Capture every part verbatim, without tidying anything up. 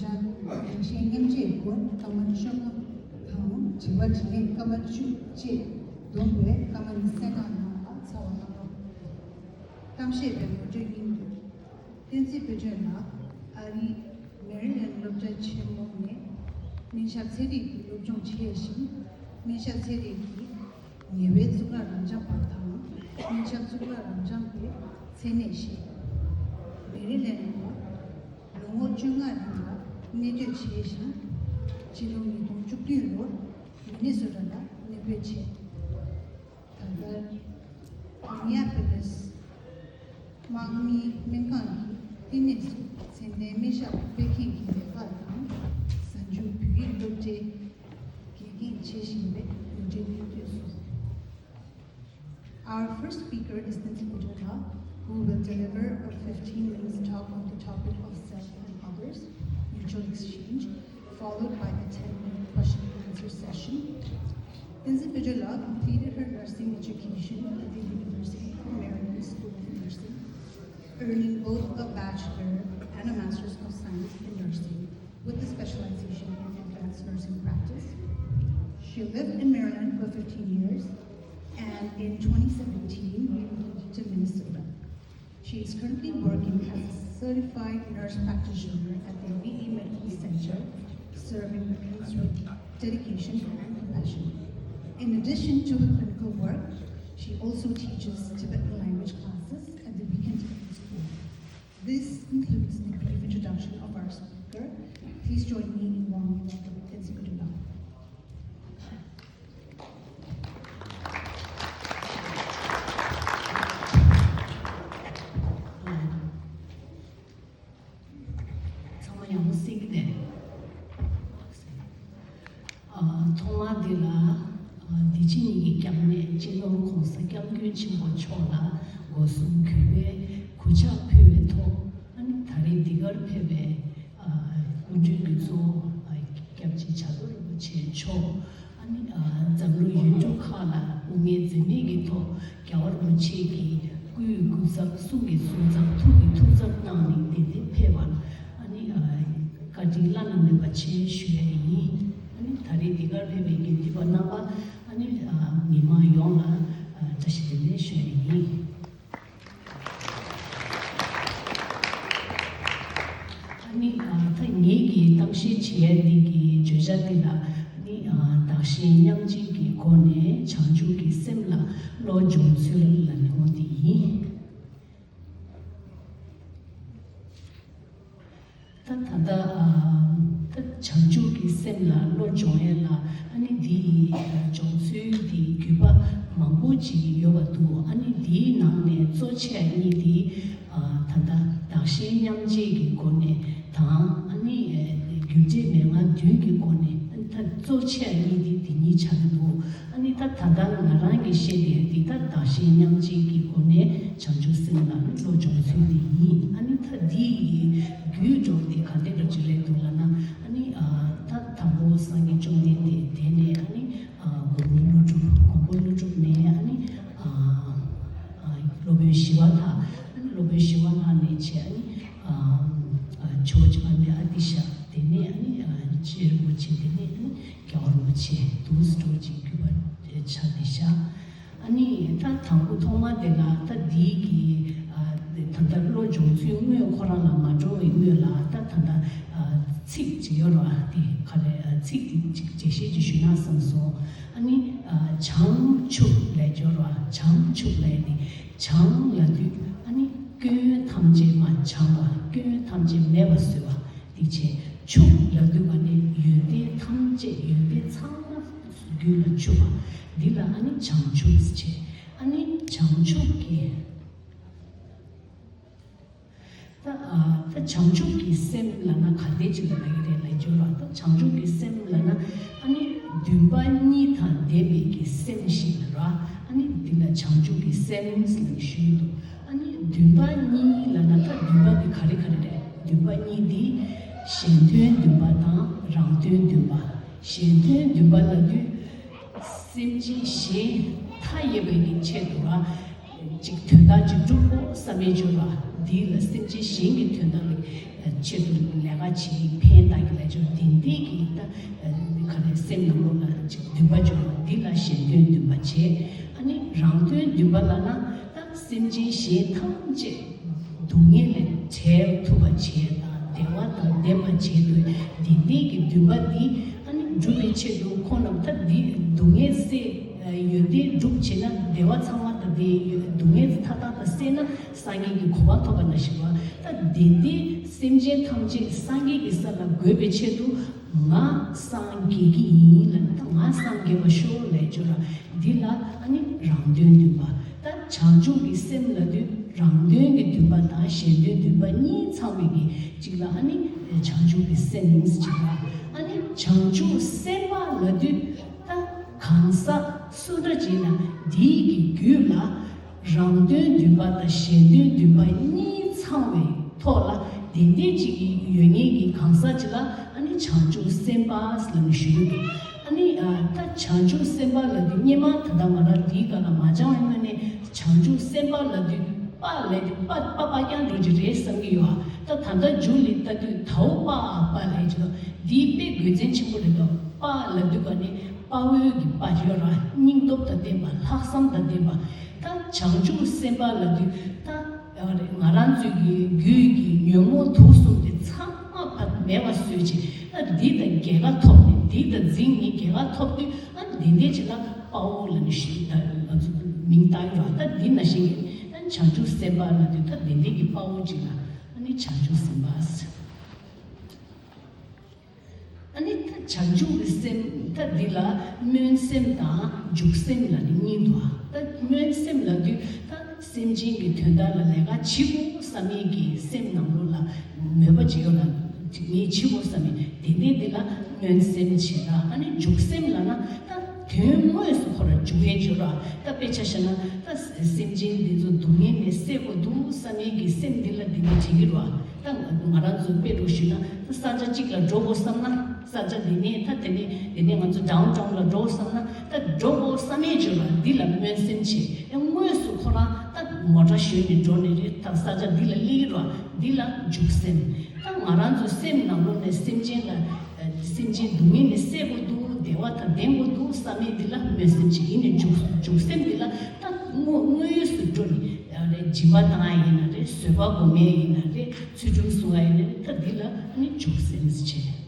ཅང་རིན་ཆེན་མཉམ་སྤྱོད་སྐོར་སྐར་མ་བཅོ་ལྔ་དང་དྲི་བ་དྲིས་ལན་སྐར་མ་བཅུ་བཅས་བསྡོམས་པའི་སྐར་མ་ཉི་ཤུ་རྩ་ལྔ་གནང་བ་ཚར་བ་གནང་རོགས། གཏམ་བཤད་པའི་ངོ་སྤྲོད་སྙིང་བསྡུས། བསྟན་འཛིན་དཔལ་སྒྲོན་ལགས་ཨ་རིའི་མེ་རི་ལེན་སློབ་གྲྭ་ཆེན་མོ་ནས་སྨན་ཞབས་ཚན་རིག་གི་སློབ་སྦྱོང་བྱས་ཤིང་སྨན་ཞབས་ཚན་རིག་གི་ཉེ་བའི་གཙུག་ལག་རབ་འབྱམས་པ་དང་སྨན་ཞབས་གཙུག་ལག་རབ་འབྱམས་པའི་མཚན་གནས་བཞེས། མེ་རི་ལེན་ལ་ལོ་ངོ་བཅོ་ལྔ་རིང་ལ་གནས་སྡོད་བྱས་ཤིང་། ཕྱི་ལོ་ཉིས་སྟོང་བཅུ་བདུན་ལོར་མི་ནི་སོ་ཊ་ལ་གནས་སྤོས་བྱས། ད་ལྟ་མི་ནི་ཨ་པོ་ལིས་དམག་མིའི་སྨན་ཁང་གི་བསྟི་གནས་སུ་ཚད་ལྡན་སྨན་ཞབས་སྤེལ་མཁན་གྱི་ལས་ཀ་དང་གཟའ་མཇུག་བོད་ཡིག་སློབ་གྲྭའི་དགེ་རྒན་བྱེད་བཞིན་པའི་ངོ་སྤྲོད་སྙིང་བསྡུས་སོ། Our first speaker is Tenzin Phodrang, who will deliver a fifteen minutes talk on the topic of self and others, mutual exchange, followed by a ten-minute question and answer session. Tenzin Phodrang completed her nursing education at the University of Maryland School of Nursing, earning both a Bachelor and a Master's of Science in Nursing, with a specialization in advanced nursing practice. She lived in Maryland for fifteen years, and in twenty seventeen, we moved to Minnesota. She is currently working as a certified nurse practitioner at the V A Medical Center, serving veterans with dedication and compassion. In addition to her clinical work, she also teaches Tibetan language classes at the Beacon Tibetan School. This concludes the brief introduction of our speaker. Please join me in warmly welcoming Tenzin Phodrang. ཚང་མ་ཡག་པོ་གསན་གྱི་འདུག་ཨ། ཐོག་མར་འདི་ལ་ཨ། འདི་ཕྱི་གཉིས་ཀྱི་སྐྱབས་གནས་སྤྱི་ནོར་༸གོང་ས་༸སྐྱབས་མགོན་ཆེན་པོ་མཆོག་ལ་སྒོ་གསུམ་གུས་པས་གུས་ཕྱག་ཕུལ་བའི་ཐོག་ཨ་ནི་ད་རེས་འདི་གར་ཕེབས་པའི་ཨ། སྐུ་མགྲོན་གྱི་གཙོ་བོ་ཨ། སྐྱབས་རྗེ་བྱ་རྡོ་རིན་པོ་ཆེ་མཆོག་ཨ་ནི་ཨ། འཛམ་གླིང་ཡུལ་གྲུ་ཁག་ལ་དབུ་བརྙེས་འཛད་མེད་ཀྱི་ཐོག་རྒྱལ་བ་རིན་པོ་ཆེ་གིས་སྐུའི་སྐུ་ཚབ་གསུང་གི་གསུང་ཚབ་ཐུགས་ཀྱི་ཐུགས་ཚབ་གནང་ནས་གདན་འདིར་ཕེབས་པར་ཨ་ནི་ཨ། བཀའ་དྲིན་བླ་ན་མེད་པ་ཆེ་ཞུ་ཡ་ཡིན། ཨ་ནི་ད་རེས་འདི་གར་ཕེབས་པའི་དགེ་འདུན་པ་རྣམ་པ་ཨ་ནི་ཨ། མི་མང་ཡོངས་ལ་ཨ། བཀྲ་ཤིས་བདེ་ལེགས་ཞུ་ཡ་ཡིན། ཨ་ནི་ཨ། ད་ངེད་ཀྱིས་གཏམ་བཤད་བྱེད་ཡ་འདི་གི་བརྗོད་བྱ་འདི་ལ་ནི་ཨ། བདག་གཞན་མཉམ་བརྗེ་གི་སྒོ་ནས་བྱང་ཆུབ་ཀྱི་སེམས་ལ་བློ་སྦྱོང་ཚུལ་ལ་ནི་འོ་འདི་ཡིན། ད་ད་ལྟ་ཨ། ད་བྱང་ཆུབ་ཀྱི་སེམས་ལ་བློ་སྦྱོང་ཡས་ལ་ཨ་ནི་འདི་ཡི་སྦྱོང་ཚུལ་འདི་བརྒྱུད་པ་མང་པོ་ཅིག་ཡོད་པ་འདུག་ཨ་ནི་འདིའི་ནང་ནས་གཙོ་ཆེ་གཉིས་འདི་ཨ། ད་ལྟ་བདག་གཞན་མཉམ་བརྗེ་གི་སྒོ་ནས་དང་ཨ་ནི་རྒྱུ་འབྲས་མན་ངག་བདུན་གྱི་སྒོ་ནས་ཨ་ནི་ད་གཙོ་ཆེ་གཉིས་འདི་འདི་གཉིས་ཆགས་ཀྱི་འདུག་ཨ་ནི་ད་ད་ལྟ་ང་རང་གིས་བཤད་བསྡད་ཡ་འདི་ད་བདག་གཞན་མཉམ་བརྗེ་གི་སྒོ་ནས་བྱང་ཆུབ་སེམས་ལ་ནི་བློ་སྦྱོང་ཚུལ་འདི་ཡིན། ཨ་ནི་ད་འདི་ཡི་རྒྱུད་སྦྱོར་འདི་ག་འདྲ་འདྲ་ཅིག་རེད་འདུག་ལབ་ན་ཨ་ནི་ཨ། ད་དང་པོ་སངས་རྒྱས་བཅོམ་ལྡན་འདས་དེ་ནས་ཨ་ནི་ཨ། མགོན་པོ་ཀླུ་སྒྲུབ་མགོན་པོ་ཀླུ་སྒྲུབ་ནས་ཨ་ནི་ཨ། ཨ། སློབ་དཔོན་ཞི་བ་ལྷ། ཨ་ནི་སློབ་དཔོན་ཞི་བ་ལྷ་ནས་བྱས་ཨ་ནི་ཨ། ཨ། ཇོ་བོ་རྗེ་འཕགས་པ་ཨ་ཏི་ཤ། དེ་ནས་ཨ་ནི་ཨ། རྗེ་རིན་པོ་ཆེ། དེ་ནས་ཨ་ནི་རྒྱལ་བ་རིན་པོ་ཆེ་འདུག་སེ་འགྲོ་ཅིག་གུས་པ་ཆ་དེ་ཤ། ཨ་ནི་ད་དང་པོ་ཐོག་མ་དེ་ལ་ད་འདིའི་གི་ཨ། ད་ལྟ་བློ་སྦྱོང་ཚུལ་དངོས་ཁོ་རང་ལ་མ་འགྲོ་བའི་སྔོན་ལ་ད་ད་ལྟ་ཨ། ཚིག་ཅིག་ཡོད་རེད་བ། དེ་ག་རེ་ཨ། ཚིག་དེ་ཅིག་འགྲེལ་བཤད་ཅིག་ཞུས་ན་བསམ་སོང་། ཨ་ནི་ཨ། བྱང་ཆུབ་ལབ་ཡ་ཅིག་ཡོད་རེད་བ། བྱང་ཆུབ་ལབ་ཡ་དེ་བྱང་ལབ་དུས་ཨ་ནི་སྐྱོན་ཐམས་ཅད་མ་བྱང་བ། སྐྱོན་ཐམས་ཅད་མེད་པ་བཟོས་པ་དེ་བྱས། ཆུབ་ལབ་དུས་ཨ་ནི་ཡོན་ཏན་ཐམས་ཅད་ཡོན་ཏན་ཚང་མ་རྒྱུད་ལ་ཆུབ་པ་འདི་ལ་ཨ་ནི་བྱང་ཆུབ་ཟེར་བྱས། ཨ་ནི་བྱང་ཆུབ་ཀྱི་ད་ཨ། ད་བྱང་ཆུབ་ཀྱི་སེམས་ལབ་ན་ག་འདྲ་ཅིག་ལ་ལབ་ཀྱི་རེད་ལབ་ཀྱི་ཡོད་རེད་བ། ད་བྱང་ཆུབ་ཀྱི་སེམས་ལབ་ན་ཨ་ནི་འདུན་པ་གཉིས་དང་ལྡན་པའི་གི་སེམས་ཤིག་ལབ་རེད་བ། ཨ་ནི་འདི་ལ་བྱང་ཆུབ་ཀྱི་སེམས་ལབ་ནས་ཞུ་གི་འདུག་ཨ་ནི་འདུན་པ་གཉིས་ལབ་ན་ད་འདུན་པ་འདི་ག་རེ་ག་རེ་རེད། འདུན་པ་གཉིས་འདི་གཞན་དོན་འདུན་པ་དང་རང་དོན་འདུན་པ། གཞན་དོན་འདུན་པ་ལབ་དུས། སེམས་ཅན་གཞན་མཐའ་ཡས་པའི་གི་ཆེད་དུ་ར། ཅིག་དོན་དག་ཅིག་སྒྲུབ་དགོས་བསམ་ཡས་ཅིག་ཡོད་ར། འདི་ལ་སེམས་ཅན་གཞན་གྱི་དོན་དག་གི་ཆེད་དུ་ལས་ཀ་བྱེད་ཕན་ ཨ་ག་ནས་སེམས་ནང་ལོགས་ལ་ཅིག་འདུན་པ་འཇོག་པ་འདི་ལ་གཞན་དོན་འདུན་པ་བྱེད། ཨ་ནི་རང་དོན་འདུན་པ་ལབ་ན་ད་སེམས་ཅན་གཞན་ཐམས་ཅད་སྡུག་བསྔལ་ལས་བྲལ་ཐུབ་པ་བྱེད་དང་བདེ་བ་དང་ལྡན་པ་བྱེད་དགོས། དེ་འདྲའི་གི་འདུན་པ་འདི་ཨ་ནི་འགྲུབ་པའི་ཆེད་དུ་ཁོང་རྣམས་ད་འདི་སྡུག་བསྔལ་སེལ་ཡོན་ཏན་སྒྲུབ་བྱེད་ན་བདེ་བ་ཚང་མ་དང་དེ་སྡུག་བསྔལ་མཐའ་དག་ཏུ་སེལ་ན་སངས་རྒྱས་ཀྱི་གོ་འཕང་ཐོབ་པ་ནང་བཞིན་པ། ད་དེ་འདྲའི་སེམས་ཅན་ཐམས་ཅད་སངས་རྒྱས་ཀྱི་ས་ལ་འགོད་པའི་ཆེད་དུ་ང་སངས་རྒྱས་ཀྱི་ཡིན་ལབ་ནས། ད་ང་སངས་རྒྱས་པ་ཤོག་ལབ་བརྗོད་ར། འདི་ལ་ཨ་ནི་རང་དོན་འདུན་པ། ད་བྱང་ཆུབ་ཀྱི་སེམས་ལབ་དུས་རང་དོན་གྱི་འདུན་པ་དང་གཞན་དོན་འདུན་པ་གཉིས་ཚང་བའི་གི་གཅིག་ལ་ཨ་ནི་བྱང་ཆུབ་ཀྱི་སེམས་ཡིན་ཟེར་བ། ཨ་ནི་བྱང་ཆུབ་སེམས་དཔའ་ལབ་དུས་ད་གང་ཟག་སུ་འདྲ་ཅིག་ན་འདིའི་གི་རྒྱུད་ལ་རང་དོན་འདུན་པ་དང་གཞན་དོན་འདུན་པ་གཉིས་ཚང་བའི་ཐོག་ལ་དེ་འདྲའི་ཅིག་ཡོད་མཁན་གྱི་གང་ཟག་ཅིག་ལ་ཨ་ནི་བྱང་ཆུབ་སེམས་དཔའ་ལབ་ནས་ཞུ་གི་འདུག་ཨ་ནི་ཨ་ད་བྱང་ཆུབ་སེམས་དཔའ་ལབ་དུས་སྔོན་མ་ད་ལྟ་ང་རང་འདིའི་སྒང་ལ་མ་སྦྱངས་པའི་སྔོན་ནས་བྱང་ཆུབ་སེམས་དཔའ་ལབ་དུས་དཔའ་ལབ་དུས་དཔའ་དཔའ་དཔའ་རྐྱང་འགྲོ་གི་རེད་བསམ་གྱི་ཡོད། ཨ་ད་ད་ལྟ་མཇུག་ལ་ལྟ་དུས་དའོ་དཔའ་དཔའ་ལབ་ཀྱི་འདུག་འདིའི་དཔེ་དགོས་ཚན་ཆེན་པོ་རེད་འདུག་དཔའ་ལབ་དུས་ག་ནས་དཔའ་བོའི་གི་དཔའ་ཡོད་ར། སྙིང་སྟོབས་དང་ལྡན་པ། ལྷག་བསམ་དང་ལྡན་པ། ད་བྱང་ཆུབ་སེམས་དཔའ་ལབ་དུས་ད་ང་རང་ཚོའི་གི་རྒྱུད་ཀྱི་ཉོན་མོངས་དུག་གསུམ་དེ་ཚང་མ་ཕར་མེད་པ་བཟོས་ཅིག་ད་འདི་དང་རྒྱལ་ཁ་ཐོབ་ནས་འདི་དང་འཛིང་ནས་རྒྱལ་ཁ་ཐོབ་དུས་ཨ་འདི་འདྲའི་ཅིག་ལ་དཔའ་བོ་ལབ་ནས་ཞུ། ད་ང་ཚོ་མིང་བཏགས་ཡོད་ར། ད་འདི་ནང་བཞིན་གྱི་ད་བྱང་ཆུབ་སེམས་དཔའ་ལབ་དུས་ད་འདི་འདྲའི་གི་དཔའ་བོ་ཅིག་ལ་ཨ་ནི་བྱང་ཆུབ་སེམས་དཔའ་ཟེར། ཨ་ནི་ད་བྱང་ཆུབ་ཀྱི་སེམས་ད་འདི་ལ་སྨོན་སེམས་དང་འཇུག་སེམས་ལབ་ནས་གཉིས་འདུག་ད་སྨོན་སེམས་ལབ་དུས་ད་སེམས་ཅན་གྱི་དོན་དག་ལ་ལས་ཀ་བྱེད་དགོས་བསམ་མཁན་གྱི་སེམས་ནང་ལོགས་ལ་མོས་པ་ཅིག་ཡོད་ལ། ངས་བྱེད་དགོས་བསམ་མཁན་དེ་འདྲའི་འདི་ལ་སྨོན་སེམས་བྱེད་ལ། ཨ་ནི་འཇུག་སེམས་ལབ་ན་ད་དོན་དངོས་སུ་ཁོ་ར་འཇུག་ཡས་ཅིག་ཡོད་ལ། ད་དཔེ་ཆ་བཞག་ན་ད་སེམས་ཅན་འདི་ཚོ་སྡུག་བསྔལ་ནས་སེལ་དགོས་འདུག་བསམ་མཁན་གྱི་སེམས་འདི་ལ་འདི་འདྲ་བྱེད་ཀྱི་རེད་བ། ད་ང་རང་ཚོ་དཔེ་འདྲ་ཞུས་ན་ད་ས་ཆ་གཅིག་ལ་འགྲོ་དགོས་བསམ་ན། ས་ཆ་འདི་ནས་ད་དེ་ནས་དེ་ནས་ང་ཚོ་ཌའོན་ཊའོན་ལ་འགྲོ་བསམ་ན་ད་འགྲོ་དགོས་བསམ་ཡས་ཅིག་ཡོད་ལ། འདི་ལ་སྨོན་སེམས་བྱེད། ཨེ་དངོས་སུ་ཁོ་རང་ད་མོ་ཊ་ཞོན་ནས་འགྲོ་ནས་རེད། ད་ས་ཆ་འདི་ལ་སླེབས་ཀྱི་རེད་བ། འདི་ལ་འཇུག་སེམས། ད་ང་རང་ཚོ་སེམས་ནང་ལོགས་ནས་སེམས་ཅན་ལ་སེམས་ཅན་སྡུག་བསྔལ་ནས་སེལ་དགོས་འདུག་བདེ་བ་དང་ལྡན་དགོས་འདུག་བསམ་མཁན་འདི་ལ་སྨོན་སེམས་བྱེད། ཡིན་ནའི་འཇུག་འཇུག་སེམས་འདི་ལ་ད་དངོས་དངོས་སུ་འགྲོ་ནས་ཡང་རེད། སྦྱིན་པ་བཏང་ཡ་ཡིན་ན་རེད། བཟོད་པ་སྒོམ་ཡ་ཡིན་ན་རེད། ཚུལ་ཁྲིམས་སྲུང་ཡ་ཡིན་ན་རེད། ད་འདི་ལ་ནི་འཇུག་སེམས་བྱེད།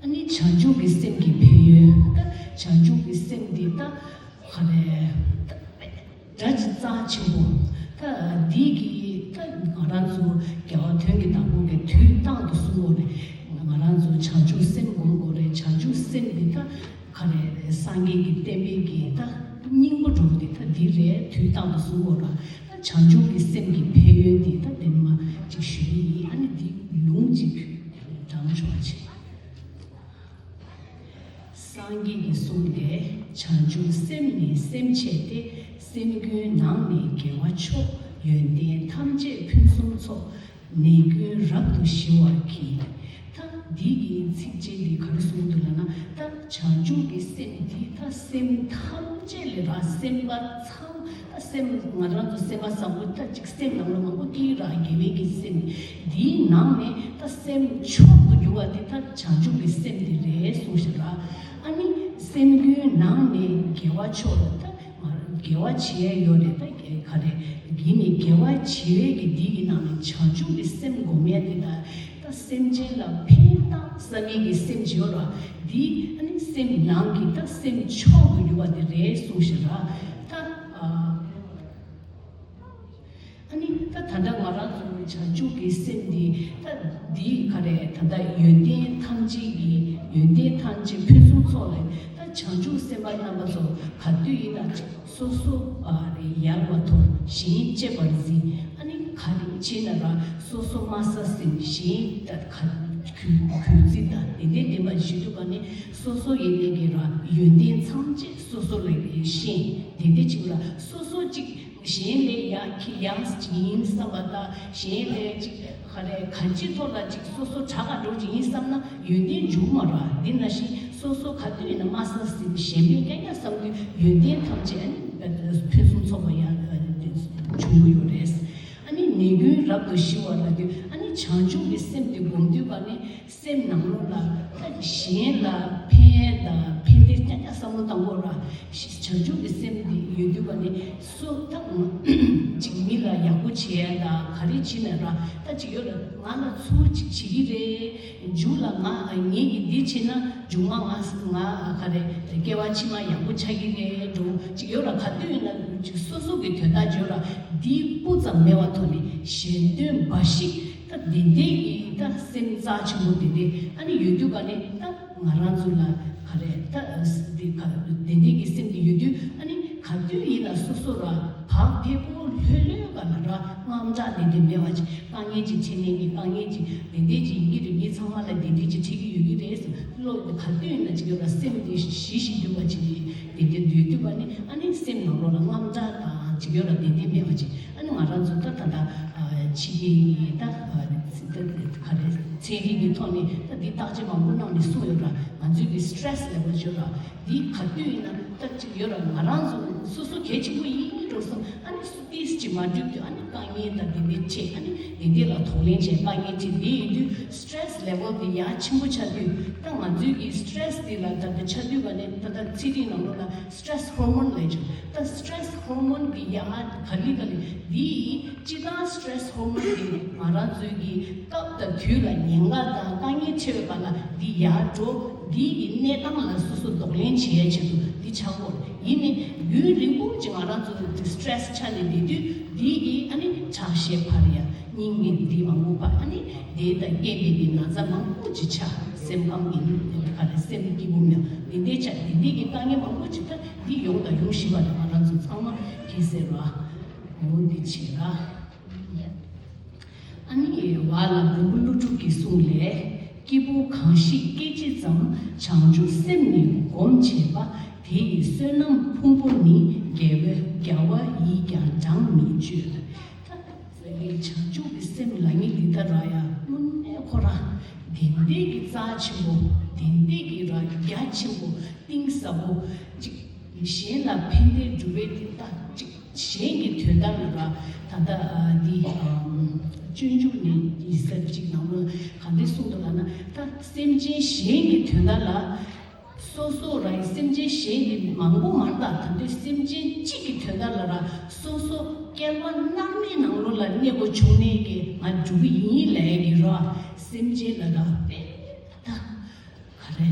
ཨ་ནི་བྱང་ཆུབ་ཀྱི་སེམས་ཀྱི་ཕན་ཡོན། ད་བྱང་ཆུབ་ཀྱི་སེམས་འདི་ད་ག་རེ་ད་སྒྲ་ཅིག་རྩ་ཆེན་པོ། ད་འདི་གི་ད་ང་རང་ཚོ་རྒྱལ་བ་དོན་གྱི་བདག་པོ་གི་དུས་རྟག་ཏུ་གསུང་གོ་རེད། ང་རང་ཚོ་བྱང་ཆུབ་སེམས་སྒོམ་དགོས་རེད། བྱང་ཆུབ་སེམས་འདི་ད་ག་རེ་སངས་རྒྱས་ཀྱི་བསྟན་པའི་གི་ད་སྙིང་པོ་འགྲོ་གི་ད་འདི་རེད། དུས་རྟག་ཏུ་གསུང་གོ་ར། ད་བྱང་ཆུབ་ཀྱི་སེམས་ཀྱི་ཕན་ཡོན་འདི་ད་དེ་མ་ཅིག་ཞུ་གི་ཡིན། ཨ་ནི་འདི་ལུང་ཅིག་དྲངས་ཆོག་ཅིག་སངས་རྒྱས་ཀྱི་གསུང་ལས། བྱང་ཆུབ་སེམས་ནི་སེམས་བསྐྱེད་དེ། སེམས་ཀུན་ནང་ནས་དགེ་བ་མཆོག་ཡོན་ཏན་ཐམས་ཅད་ཕུན་སུམ་ཚོགས། ནད་ཀུན་རབ་ཏུ་ཞི་བར་བགྱི། ད་འདི་གི་ཚིགས་བཅད་འདི་ག་རེ་གསུངས་འདུག་ལབ་ན། ད་བྱང་ཆུབ་ཀྱི་སེམས་འདི་ད་སེམས་ཐམས་ཅད་ལས་ར་སེམས་པ་ཚང་ད་སེམས་ང་རང་ཚོ་སེམས་པ་བཟང་པོ་ད་ཅིག་སེམས་ནང་ལ་མང་པོ་སྐྱེ་ར། དགེ་བའི་གི་སེམས་འདིའི་ནང་ནས་ད་སེམས་མཆོག་ཏུ་གྱུར་བ་འདི་ད་བྱང་ཆུབ་ཀྱི་སེམས་འདི་རེད་གསུངས་ཤག་ར། ཨ་ནི་སེམས་ཀུན་ནང་ནས་དགེ་བ་མཆོག་ལ་ད་དགེ་བ་བྱེད་ཡས་ཡོད་རེད། ད་ག་རེ་གི་ནས་དགེ་བ་བྱེད་ཡས་ཀྱི་འདི་གི་ནང་ནས་བྱང་ཆུབ་ཀྱི་སེམས་སྒོམ་ཡས་འདི་ད་ད་སེམས་ཅན་ལ་ཕན་བཏགས་བསམ་ཡས་ཀྱི་སེམས་ཅིག་ཡོད་ར། འདི་ཨ་ནི་སེམས་ནང་གི་ད་སེམས་མཆོག་ཏུ་གྱུར་བ་འདི་རེད་གསུངས་ཤག་ར། ད་ཨ། ཨ་ནི་ད་ད་ལྟ་ང་རང་ཚོ་བྱང་ཆུབ་ཀྱི་སེམས་འདི་ད་འདི་ག་རེ་ད་ལྟ་ཡོན་ཏན་ཐམས་ཅད་ཀྱི་ཡོན་ཏན་ཐམས་ཅད་ཕུན་སུམ་ཚོགས་ལས། ད་བྱང་ཆུབ་སེམས་དཔའ་རྣམ་པ་ཚོ་ག་དུས་ཡིན་ན་སོ་སོ་ཨ་རེ་ཡར་བ་མཐོ་གཞན་གཅེས་པར་འཛིན། ཨ་ནི་ག་རེ་བྱས་ན་ར་སོ་སོ་དམའ་ས་ཟིན། གཞན་ད་ག་གུས་གུས་བརྩི་དང་དེ་འདྲའི་ལྡན་པ་ཞིག་འདུག་ག་ནི་སོ་སོ་ཡིན་ནའི་གི་ར་ཡོན་ཏན་ཐམས་ཅད་སོ་སོ་ལ་ཤེས། དེ་འདྲ་ཅིག་ལ་སོ་སོ་ཅིག་གཞན་ལས་ཡག་གི་ཡག་ཅིག་ཡིན་བསམ་པ་དང་། གཞན་ལས་ཅིག་ག་རེ་གང་ཅིའི་ཐོག་ལ་ཅིག་སོ་སོ་དྲག་ག་འགྲོ་ཅིག་ཡིན་བསམ་ན་ཡོན་ཏན་འཇུག་མ་ར། འདི་ནང་བཞིན་སོ་སོ་ག་དུས་ཡིན་ན་དམའ་ས་ཟིན། གཞན་ཕན་རྐྱང་རྐྱང་བསམ་དུས་ཡོན་ཏན་ཐམས་ཅད་ཨ་ནི་ཕུན་སུམ་ཚོགས་པ་ཡང་འབྱུང་གི་ཡོད་རེད། ཨ་ནི་ནད་ཀུན་རབ་ཏུ་ཞི་བ་ལབ་དུས་ཨ་ནི་ བྱང་ཆུབ་ཀྱི་སེམས་དེ་སྒོམ་དུས་པ་ནི་སེམས་ནང་ལོགས་ལ་ད་གཞན་ལ་ཕན་དང་ཕན་བདེ་རྐྱང་རྐྱང་བསམ་བློ་བཏང་དགོས་ར། བྱང་ཆུབ་ཀྱི་སེམས་དེ་ཡོད་དུས་པ་ནི་སུ་ད་ཅིག་མི་ལ་ཡག་པོ་བྱེད་ཡ་དང་ག་རེ་བྱེད་ན་ར། ད་ཅིག་ཡོད་ལ་ང་ལ་ཚུར་ཅིག་བྱེད་ཀྱི་རེད། མཇུག་ལ་ང་ངེད་ཀྱིས་འདི་བྱེད་ན་མཇུག་མ་ང་ང་ག་རེ་སྐྱེ་བ་ཕྱི་མ་ཡག་པོ་ཆགས་ཀྱི་རེད་འགྲོ། ཅིག་ཡོད་ལ་ག་དུས་ཡིན་ན་ཅིག་སོ་སོ་གི་དོན་དག་ཅིག་ཡོད་ལ་འདི་སྤུ་ཙམ་མེད་པ་ཐོག་ནས་གཞན་དོན་འབའ་ཞིག་ད་དེ་འདྲའི་གི་ད་སེམས་རྩ་ཆེན་པོ་དེ་འདྲའི་ཨ་ནི་ཡོད་དུས་ག་ནས་ད་ང་རང་ཚོ་ལ་ག་རེ་ད་འདི་ག་དེ་འདྲའི་གི་སེམས་དེ་ཡོད་དུས་ཨ་ནི་ག་དུས་ཡིན་ན་སོ་སོ་ར་བག་ཕེབས་པོ་ལྷོད་ལྷོད་ག་ལ་ར་དངངས་སྐྲག་དེ་འདྲའི་མེད་པ་ཅིག་དཀའ་ངལ་ཅིག་འཕྲད་ནས་ཀྱི་དཀའ་ངལ་ཅིག་དེ་འདྲའི་ཅིག་ཡིན་གྱི་རེད། མི་ཚང་མ་ལ་དེ་འདྲའི་ཅིག་འཕྲད་ཀྱི་ཡོད་ཀྱི་རེད་ཟེར་བློ་ག་དུས་ཡིན་ན་ཅིག་ཡོད་ལ་སེམས་དེ་ཞི་ཞི་འདུག་པ་ཅིག་དེ་འདྲའི་འདུག་འདུག་པ་ནི་ཨ་ནི་སེམས་ནང་ལོགས་ལ་དངངས་སྐྲག་དང་ཅིག་ཡོད་ལ་དེ་འདྲའི་མེད་པ་ཅིག་ཨ་ནི་ང་རང་ཚོ་ད་ད་ད་ཕྱི་རྒྱལ་ཡིན་ད་ག་རེ་ཚན་རིག་གི་ཐོག་ནས་ད་འདི་བརྟག་དཔྱད་མང་པོ་གནང་ནས་གསུངས་ཡོད་ར། ང་ཚོའི་གི་stress level་ཡོད་ར། འདི་ག་དུས་ཡིན་ན་ད་ཅིག་ཡོད་ར། ང་རང་ཚོ་སོ་སོ་གལ་ཆེན་པོ་ཡིན་འགྲོ་སོང་ཨ་ནི་ཏིས་ཅིག་མ་འགྲིག་དུས་ཨ་ནི་དཀའ་ངལ་དང་དེ་འདྲའི་ཆེ་ཨ་ནི་དེ་འདྲའི་ལ་གདོང་ལེན་བྱས་དཀའ་ངལ་ཆེ་དེ་ཡིན་དུས་stress level་དེ་ཡར་ཆེན་པོ་ཆགས་དུས་ད་ང་ཚོའི་གི་stress་དེ་ལ་ད་ལྟ་ཆགས་དུས་ག་ནས་ད་ལྟ་ཚན་རིག་ནང་ལོགས་ལ་stress hormone་ལབ་ཀྱི་ད་stress hormone་གི་ཡར་ག་ལི་ག་ལི་དེ་ཡིན་སྤྱི་བཏང་stress hormone་དེ་ང་རང་ཚོའི་གི་སྐབས་དང་དུས་ལ་ཉེན་ཁ་དང་དཀའ་ངལ་ཆེ་བའི་བར་ལ་འདི་ཡར་འགྲོ། འདི་གི་གནས་སྟངས་ལ་སོ་སོ་གདོང་ལེན་བྱེད་ཡ་ཆེད་དུ་འདི་ཆགས་ཡོད་རེད། ཡིན་ནའི་རྒྱུན་རིང་པོ་ཅིག་ང་རང་ཚོ་stress་ཆགས་ནས་བསྡད་དུས་འདི་གི་ཨ་ནི་ཁྲག་ཤེད་འཕར་ཡ་སྙིང་གི་འདི་མང་པོ་འཕར་ཨ་ནི་དེ་དང་རྐྱེན་པས་འདི་ན་ཚ་མང་པོ་ཅིག་ཆགས་སེམས་ཁམས་ཀྱི་ག་རེ་སེམས་སྐྱིད་པོ་མེད་འདི་འདྲའི་ཆགས་འདི་འདི་གི་དཀའ་ངལ་མང་པོ་ཅིག་ད་འདི་ཡོང་དང་ཡོང་བཞིན་པ་དང་ང་རང་ཚོ་ཚང་མ་གི་ཟེར་བ་འོ་འདི་བྱེད་ར། ཨ་ནི་བ་ལ་མགོན་པོ་ཀླུ་སྒྲུབ་ཀྱི་གསུང་ལས། སྐྱེས་བུ་གང་ཞིག་སྐད་ཅིག་ཙམ། བྱང་ཆུབ་སེམས་ནི་སྒོམ་བྱེད་པ། དེ་ཡི་བསོད་ནམས་ཕུང་པོ་ནི། རྒྱལ་བའི་རྒྱལ་བ་ཡིས་ཀྱང་བགྲང་མི་གཅོད། ད་བྱང་ཆུབ་ཀྱི་སེམས་ལ་ནི་འདི་ལྟར་ར་ཡ་དངོས་གནས་ཁོ་ར་དེ་འདྲའི་གི་རྩ་ཆེན་པོ་དེ་འདྲའི་གི་ར་རྒྱ་ཆེན་པོ་གཏིང་ཟབ་པོ་ཅིག་གཞན་ལ་ཕན་བདེ་སྒྲུབ་པའི་དེ་ལྟ་ཅིག་གཞན་གྱི་དོན་དག་ལ་ར་ད་ལྟ་འདི་སྤྱོད་འཇུག་ནས་ཡིག་གཟུགས་གཅིག་ནང་ལོགས་ག་འདྲ་གསུངས་འདུག་ལབ་ན་ད་སེམས་ཅན་གཞན་གྱི་དོན་དག་ལ་སོ་སོ་ར་སེམས་ཅན་གཞན་གྱི་མང་པོ་མ་རེད་ད་ད་དུས་སེམས་ཅན་གཅིག་གི་དོན་དག་ལ་ར་སོ་སོ་སྐྱེ་བ་མནར་མེད་ནང་ལོགས་ལ་གནས་དགོས་བྱུང་ནས་ཀྱི་ང་འགྲོ་གི་ཡིན་ལབ་ཀྱི་ར་སེམས་ཅན་ལ་ར་དཔེ་ད་ག་རེ།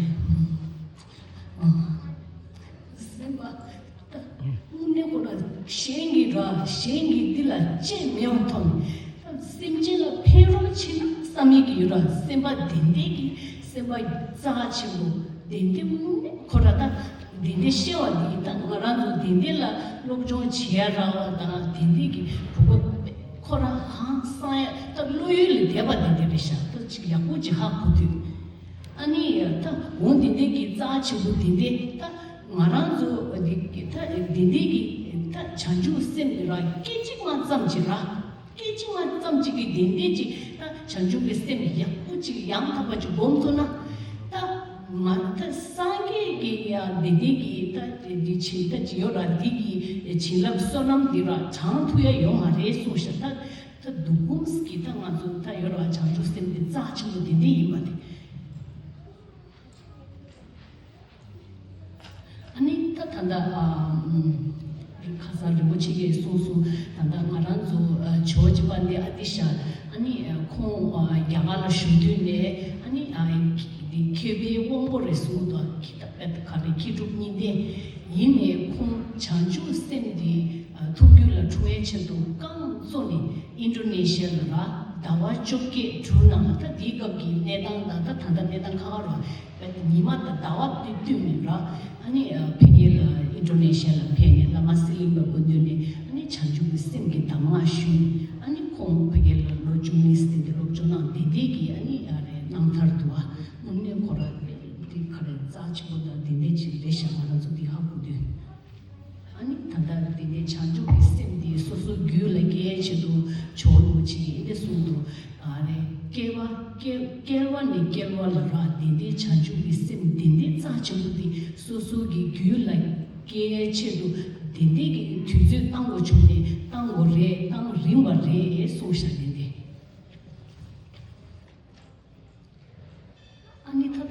སེམས་པ་དངོས་གནས་ཁོ་ན་གཞན་གྱི་ར་གཞན་གྱི་འདི་ལ་ཅེས་མེད་པ་མཐོང་། སེམས་ཅན་ལ་ཕན་རོགས་བྱེད་ན་བསམ་ཡས་ཀྱི་ཡོད་ར་སེམས་པ་དེ་འདྲས་ཀྱི་སེམས་པ་རྩ་ཆེན་པོ་དེ་འདྲས་དངོས་གནས་ཁོ་ར་ད་དེ་འདྲས་ཤེས་པ་འདི་ད་ང་རང་ཚོ་དེ་འདྲས་ལ་སློབ་སྦྱོང་བྱེད་ཡ་ར་བ་དང་དེ་འདྲས་ཀྱི་གོ་སྐབས་ཁོ་ར་ཧང་སང་ཡ་ད་བློ་ཡུལ་ལས་འདས་པ་དེ་འདྲས་རེད་ཤག་ད་ཅིག་ཡག་པོ་ཅིག་ཧ་གོ་དུས། ཨ་ནི་ད་འོ་འདི་འདྲའི་གི་རྩ་ཆེན་པོ་འདི་འདྲའི་ད་ང་རང་ཚོ་འདི་གི་ད་འདི་འདྲའི་གི་ད་བྱང་ཆུབ་སེམས་ཀྱི་ར་སྐད་ཅིག་མ་ཙམ་ཅིག་ར་སྐད་ཅིག་མ་ཙམ་ཅིག་གི་འདི་འདྲའི་ཅིག་ད་བྱང་ཆུབ་ཀྱི་སེམས་ཡག་པོ་ཅིག་ཡང་དག་པ་ཅིག་སྒོམ་ཐུབ་ན་ད་ང་ད་སངས་རྒྱས་ཀྱི་ཡ་འདི་འདྲའི་གི་ད་འདི་བྱིན་ད་ཅི་ཡོད་ར་འདི་གི་བྱིན་རླབས་བསོད་ནམས་འདི་ར་བགྲང་ཐུབ་ཡ་ཡོད་མ་རེད་གསུངས་ཤག་ད། ད་སྡུག་གུམས་ཀྱི་ད་ང་ཚོ་ད་ཡོད་ར་བྱང་ཆུབ་སེམས་དེ་རྩ་ཆེན་པོ་དེ་འདྲ་ཡིན་པ་དེ། ཨ་ནི་ད་ད་ལྟ་ཨ་ཁ་སང་རིན་པོ་ཆེ་གིས་གསུངས་སོང་ད་ལྟ་ང་རང་ཚོ་ཇོ་ཇི་པ་འདི་ཨ་ཏི་ཤ་ཨ་ནི་ཁོང་རྒྱ་གར་ལ་བཞུགས་དུས་ནས་ཨ་ནི་མཁས་པའི་དབང་པོ་རེད་གསུངས་འདུག་ཁྱི་ད་པད་ག་རེ་མཁས་གྲུབ་གཉིས་ལྡན་ཡིན་ནས་ཁོང་བྱང་ཆུབ་སེམས་འདི་ཐུགས་རྒྱུད་ལ་འཁྲུངས་ཡའི་ཆེད་དུ་རྐང་བཙུགས་ནས། ཨིན་ཌོ་ནེ་ཤི་ཡ་ལ་ར་ཟླ་བ་བཅོ་བརྒྱད་དྲུག་ནང་ལ་ད་དེའི་སྐབས་ཀྱི་གནས་སྟངས་དང་ད་ད་ལྟ་གནས་སྟངས་ཁ་ཁ་རོ་ཉི་མ་དང་ཟླ་བ་དེ་བསྟུན་ནས་ར་ཨ་ནི་ཕ་གི་ལ་ཨིན་ཌོ་ནེ་ཤི་ཡ་ལ་ཕེབས་ནས་བླ་མ་གསེར་གླིང་པའི་སྐུ་མདུན་ནས་ཨ་ནི་བྱང་ཆུབ་ཀྱི་སེམས་ཀྱི་གདམས་ངག་ཞུས། ཨ་ནི་ཁོང་ཕ་གི་ལ་ལོ་བཅུ་གཉིས་ཙམ་དེ་སློབ་སྦྱོང་གནང་དེ་འདྲའི་གི་ཨ་ནི་ཡ་རེད་རྣམ་ཐར་འདུག་ཨ་དངོས་གནས་ཁོ་ར་དེ་ག་རེ་རྩ་ཆེན་པོ་དང་དེ་འདྲའི་ཅིག་རེད་ཤག་ང་རང་ཚོ་འདི་ཧ་གོ་དུས། ཨ་ནི་ད་ལྟ་དེ་ནས་བྱང་ཆུབ་ཀྱི་སེམས་འདི་སོ་སོ་རྒྱུད་ལ་སྐྱེ་ཡའི་ཆེད་དུ་ཇོ་བོ་རིན་པོ་ཆེ་གིས་འདི་གསུངས་འདུག་ཨ་ནི་སྐྱེ་བ་སྐྱེ་སྐྱེ་བ་ནས་སྐྱེ་བ་ལ་རག་དེ་འདྲའི་བྱང་ཆུབ་ཀྱི་སེམས་དེ་འདྲའི་རྩ་ཆེན་པོ་འདི་སོ་སོ་གི་རྒྱུད་ལ་སྐྱེ་ཡའི་ཆེད་དུ་དེ་འདྲའི་གི་དུས་ཚོད་བཏང་དགོས་བྱུང་ནས་བཏང་དགོས་རེད་བཏང་རིན་པ་རེད་གསུངས་ཤག་དེ་འདྲའི།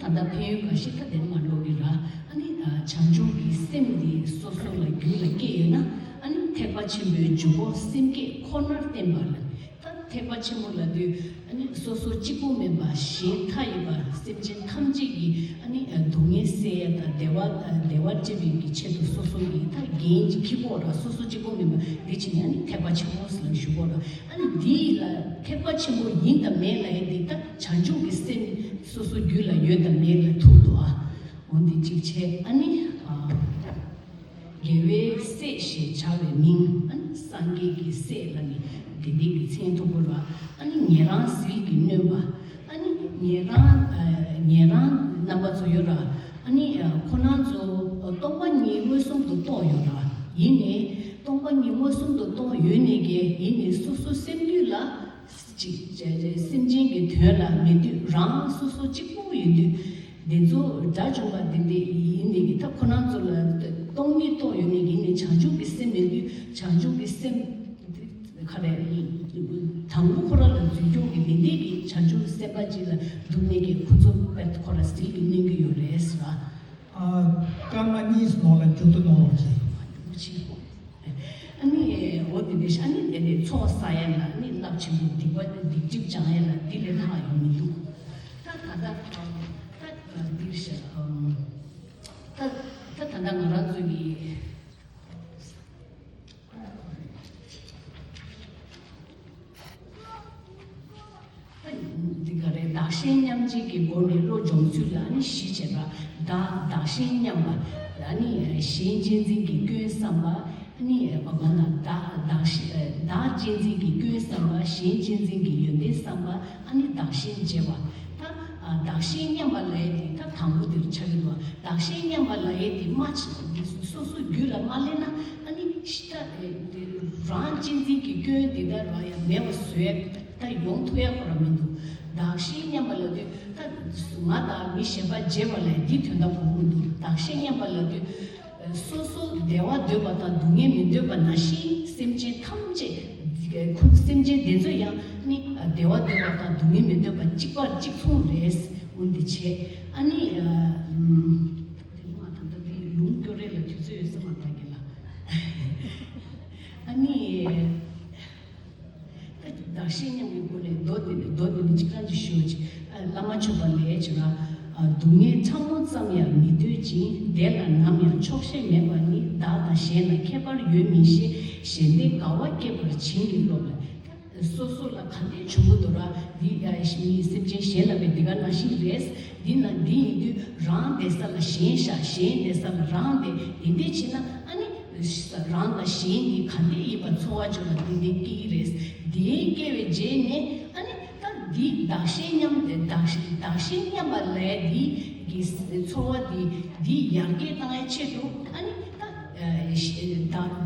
ད་ལྟ་ཕན་ཡོན་འགའ་ཞིག་ད་དེ་མ་འགྲོ་གི་ར། ཨ་ནི་ཨ་བྱང་ཆུབ་ཀྱི་སེམས་འདི་སོ་སོ་ལ་རྒྱུད་ལ་སྐྱེས་ཡོད་ན། ཨ་ནི་ཐེག་པ་ཆེན་པོའི་འཇུག་སྒོ་སེམས་བསྐྱེད་ཁོ་ནར་བརྟེན་པ་ལ། ད་ཐེག་པ་ཆེན་པོ་ལབ་དུས་ཨ་ནི་སོ་སོ་གཅིག་པུ་མིན་པ་གཞན་མཐའ་ཡས་པ་སེམས་ཅན་ཐམས་ཅད་ཀྱི་ཨ་ནི་སྡུག་བསྔལ་སེལ་ཡ་དང་བདེ་བ་བདེ་བ་སྤྲད་པའི་གི་ཆེད་དུ་སོ་སོ་གི་ད་འགན་གཅིག་འཁྱེར་དགོས་ར། སོ་སོ་གཅིག་པུ་མིན་པ་འདི་བྱས་ནས་ཨ་ནི་ཐེག་པ་ཆེན་པོ་ཟེར་ལ་ཞུ་དགོས་ར། ཨ་ནི་འདི་ལ་ཐེག་པ་ཆེན་པོ་ཡིན་དང་མེད་ལབ་ཡ་འདི་ད་བྱང་ཆུབ་ཀྱི་སེམས་སོ་སོ་རྒྱུད་ལ་ཡོད་དང་མེད་ལ་ཐུག་འདུག་ཨ། འོ་འདི་གཅིག་བྱས། ཨ་ནི་ཨ། རྒྱལ་བའི་སྲས་ཞེས་བྱ་བའི་མིང་། ཨ་ནི་སངས་རྒྱས་ཀྱི་སྲས་ལ་ནི་དེ་འདྲའི་གི་མཚན་ཐོགས་པ་ར། ཨ་ནི་ཉན་རང་ཟིལ་གྱིས་གནོན་པ། ཨ་ནི་ཉན་རང་ཨ་ཉན་རང་རྣམ་པ་ཚོ་ཡོད་ར། ཨ་ནི་ཨ་ཁོ་རང་ཚོ་སྟོང་པ་ཉིད་མངོན་སུམ་དུ་རྟོགས་ཡོད་ར། ཡིན་ནའི་སྟོང་པ་ཉིད་མངོན་སུམ་དུ་རྟོགས་ཡོད་ནའི་གི་ཡིན་ནའི་སོ་སོ་སེམས་རྒྱུད་ལ་ཅིག་སེམས་ཅན་གྱི་དོན་ལ་མི་འདོད་རང་སོ་སོ་གཅིག་པུ་ཡིན་དུས། འདི་ཚོ་དགྲ་བཅོམ་པ་འདི་འདྲ་ཡིན་ནས་ཀྱི་ད་ཁོ་རང་ཚོ་ལ་སྟོང་ཉིད་རྟོགས་ཡོད་ནས་ཀྱི་ནས་བྱང་ཆུབ་ཀྱི་སེམས་མེད་དུས་བྱང་ཆུབ་ཀྱི་སེམས་ག་རེ་དང་པོ་ཁོ་རང་ལ་འཛུལ་སྐྱོང་གི་འདི་འདྲའི་གི་བྱང་ཆུབ་སེམས་དཔའ་ཅིག་ལ་འདུག་ནས་ཀྱི་ཁོ་ཚོ་དཔེ་ཁོ་ར་ཟིལ་གྱིས་གནོན་གྱི་ཡོད་རེད་ཟེར་བ། ཨ། སྐར་མ་གཉིས་ནང་ལ་མཇུག་ཏུ་གནང་རོགས་གྱིས། ཨ་ནི་འོ་དེ་འདྲ་ཞིག་ཨ་ནི་དེ་ནས་ཚོགས་བསགས་ཡ་ལ་ནི་རླབས་ཆེན་པོ་སྡིག་པ་སྡིག་སྒྲིབ་སྦྱང་ཡ་ལ་འདི་ལས་ལྷག་ཡོང་མི་འདུག་ད་ད་ལྟ་ད་འདིར་ཤ་ད་ད་ད་ལྟ་ང་རང་ཚོ་གི་འདི་ག་རེ་བདག་གཞན་མཉམ་བརྗེ་གི་སྒོ་ནས་བློ་སྦྱོང་ཚུལ་ལ་ནི་གཞི་བྱས་པ། བདག་བདག་གཞན་མཉམ་པ་ལ་ནི་གཞན་གཅེས་འཛིན་གྱི་སྐྱོན་བསམ་པ། ནི་བ་གོ་ན་བདག་བདག་གཞན་བདག་གཅེས་འཛིན་གྱི་སྐྱོན་བསམ་པ། གཞན་གཅེས་འཛིན་གྱི་ཡོན་ཏན་བསམ་པ། ཨ་ནི་བདག་གཞན་བརྗེ་བ། ད་བདག་གཞན་མཉམ་པ་ལབ་ཡས་དེ་ད་དང་པོ་དེར་ཆགས་ཀྱི་འདུག་བདག་གཞན་མཉམ་པ་ལབ་ཡས་དེ་མ་ཆགས་སོ་སོ་རྒྱུད་ལ་མ་སླེབས་ན་ཨ་ནི་ཤི་ད་རང་གཅེས་འཛིན་གྱི་སྐྱོན་དེ་ད་རང་ཡང་མེད་པ་བཟོས་ད་ཡོང་ཐུབ་ཡ་ཁོ་རང་མི་འདུག་བདག་གཞན་མཉམ་པ་ལབ་དུས་ད་ང་དང་མི་གཞན་པ་བརྗེ་བ་ལ་འདི་དོན་དག་གོ་གི་འདུག་བདག་གཞན་མཉམ་པ་ལབ་དུས་སོ་སོ་བདེ་བ་འདོད་པ་དང་སྡུག་བསྔལ་མི་འདོད་པ་ནང་བཞིན་སེམས་ཅན་ཐམས་ཅད་ཁོ་སེམས་ཅན་དེ་ཚོ་ཡང་ནི་བདེ་བ་འདོད་པ་དང་སྡུག་བསྔལ་མི་འདོད་པ་གཅིག་པར་གཅིག་མཚུངས་རེད། འོན་ཏེ་བྱས་ཨ་ནི་ཨ་ཨུམ། དེ་ལུང་ང་ད་ལྟ་དེ་ལུང་སྐྱོར་རེ་ལ་དུས་ཚོད་ཡོད་ས་མ་རེད་ད་གི་ལ། ཨ་ནི། བདག་གཞན་མཉམ་པའི་སྒོ་ནས་མདོ་འདི་ནི་མདོ་འདི་ནི་གཅིག་རང་གིས་ཞུ་ཅིག་བླ་མ་མཆོད་པ་ལས་བྱུང་བ། སྡུག་བསྔལ་ཕྲ་མོ་ཙམ་ཡང་མི་འདོད་ཅིང་། བདེ་ལ་ནམ་ཡང་ཆོག་ཤེས་མེད་པ་ནི། བདག་དང་གཞན་ལ་ཁྱད་པར་ཡོད་མིན་ཤེས། གཞན་བདེ་དགའ་བ་སྐྱེད་པར་བྱིན་གྱིས་རློབས་ལ། སོ་སོ་ལ་ག་འདྲའི་བྱུང་གི་འདུག་ར། འདི་ཡ་མི་སེམས་ཅན་གཞན་ལ་བས་འདི་ག་ནང་བཞིན་རེད། འདི་ན་འདི་ཡིན་དུས་རང་བདེ་ས་ལ་གཞན་ཤ་གཞན་བདེ་ས་ལ་རང་བདེ་དེ་འདྲས་བྱས་ན་ཨ་ནི། རང་དང་གཞན་གཉིས་ག་འདྲ་ཡིན་པ་ཚོར་བ་བྱུང་ན་དེ་འདྲའི་སྐྱེ་གི་རེད། དེའི་སྐྱེ་བའི་རྗེས་ནས་ཨ་ནི་ད་འདི་བདག་གཞན་མཉམ་དེ་བདག་བདག་གཞན་མཉམ་པ་ལས་འདི་གི་ཚོར་བ་འདི་འདི་ཡར་རྒྱས་བཏང་ཡའི་ཆེད་དུ་ཨ་ནི་ད་བདག་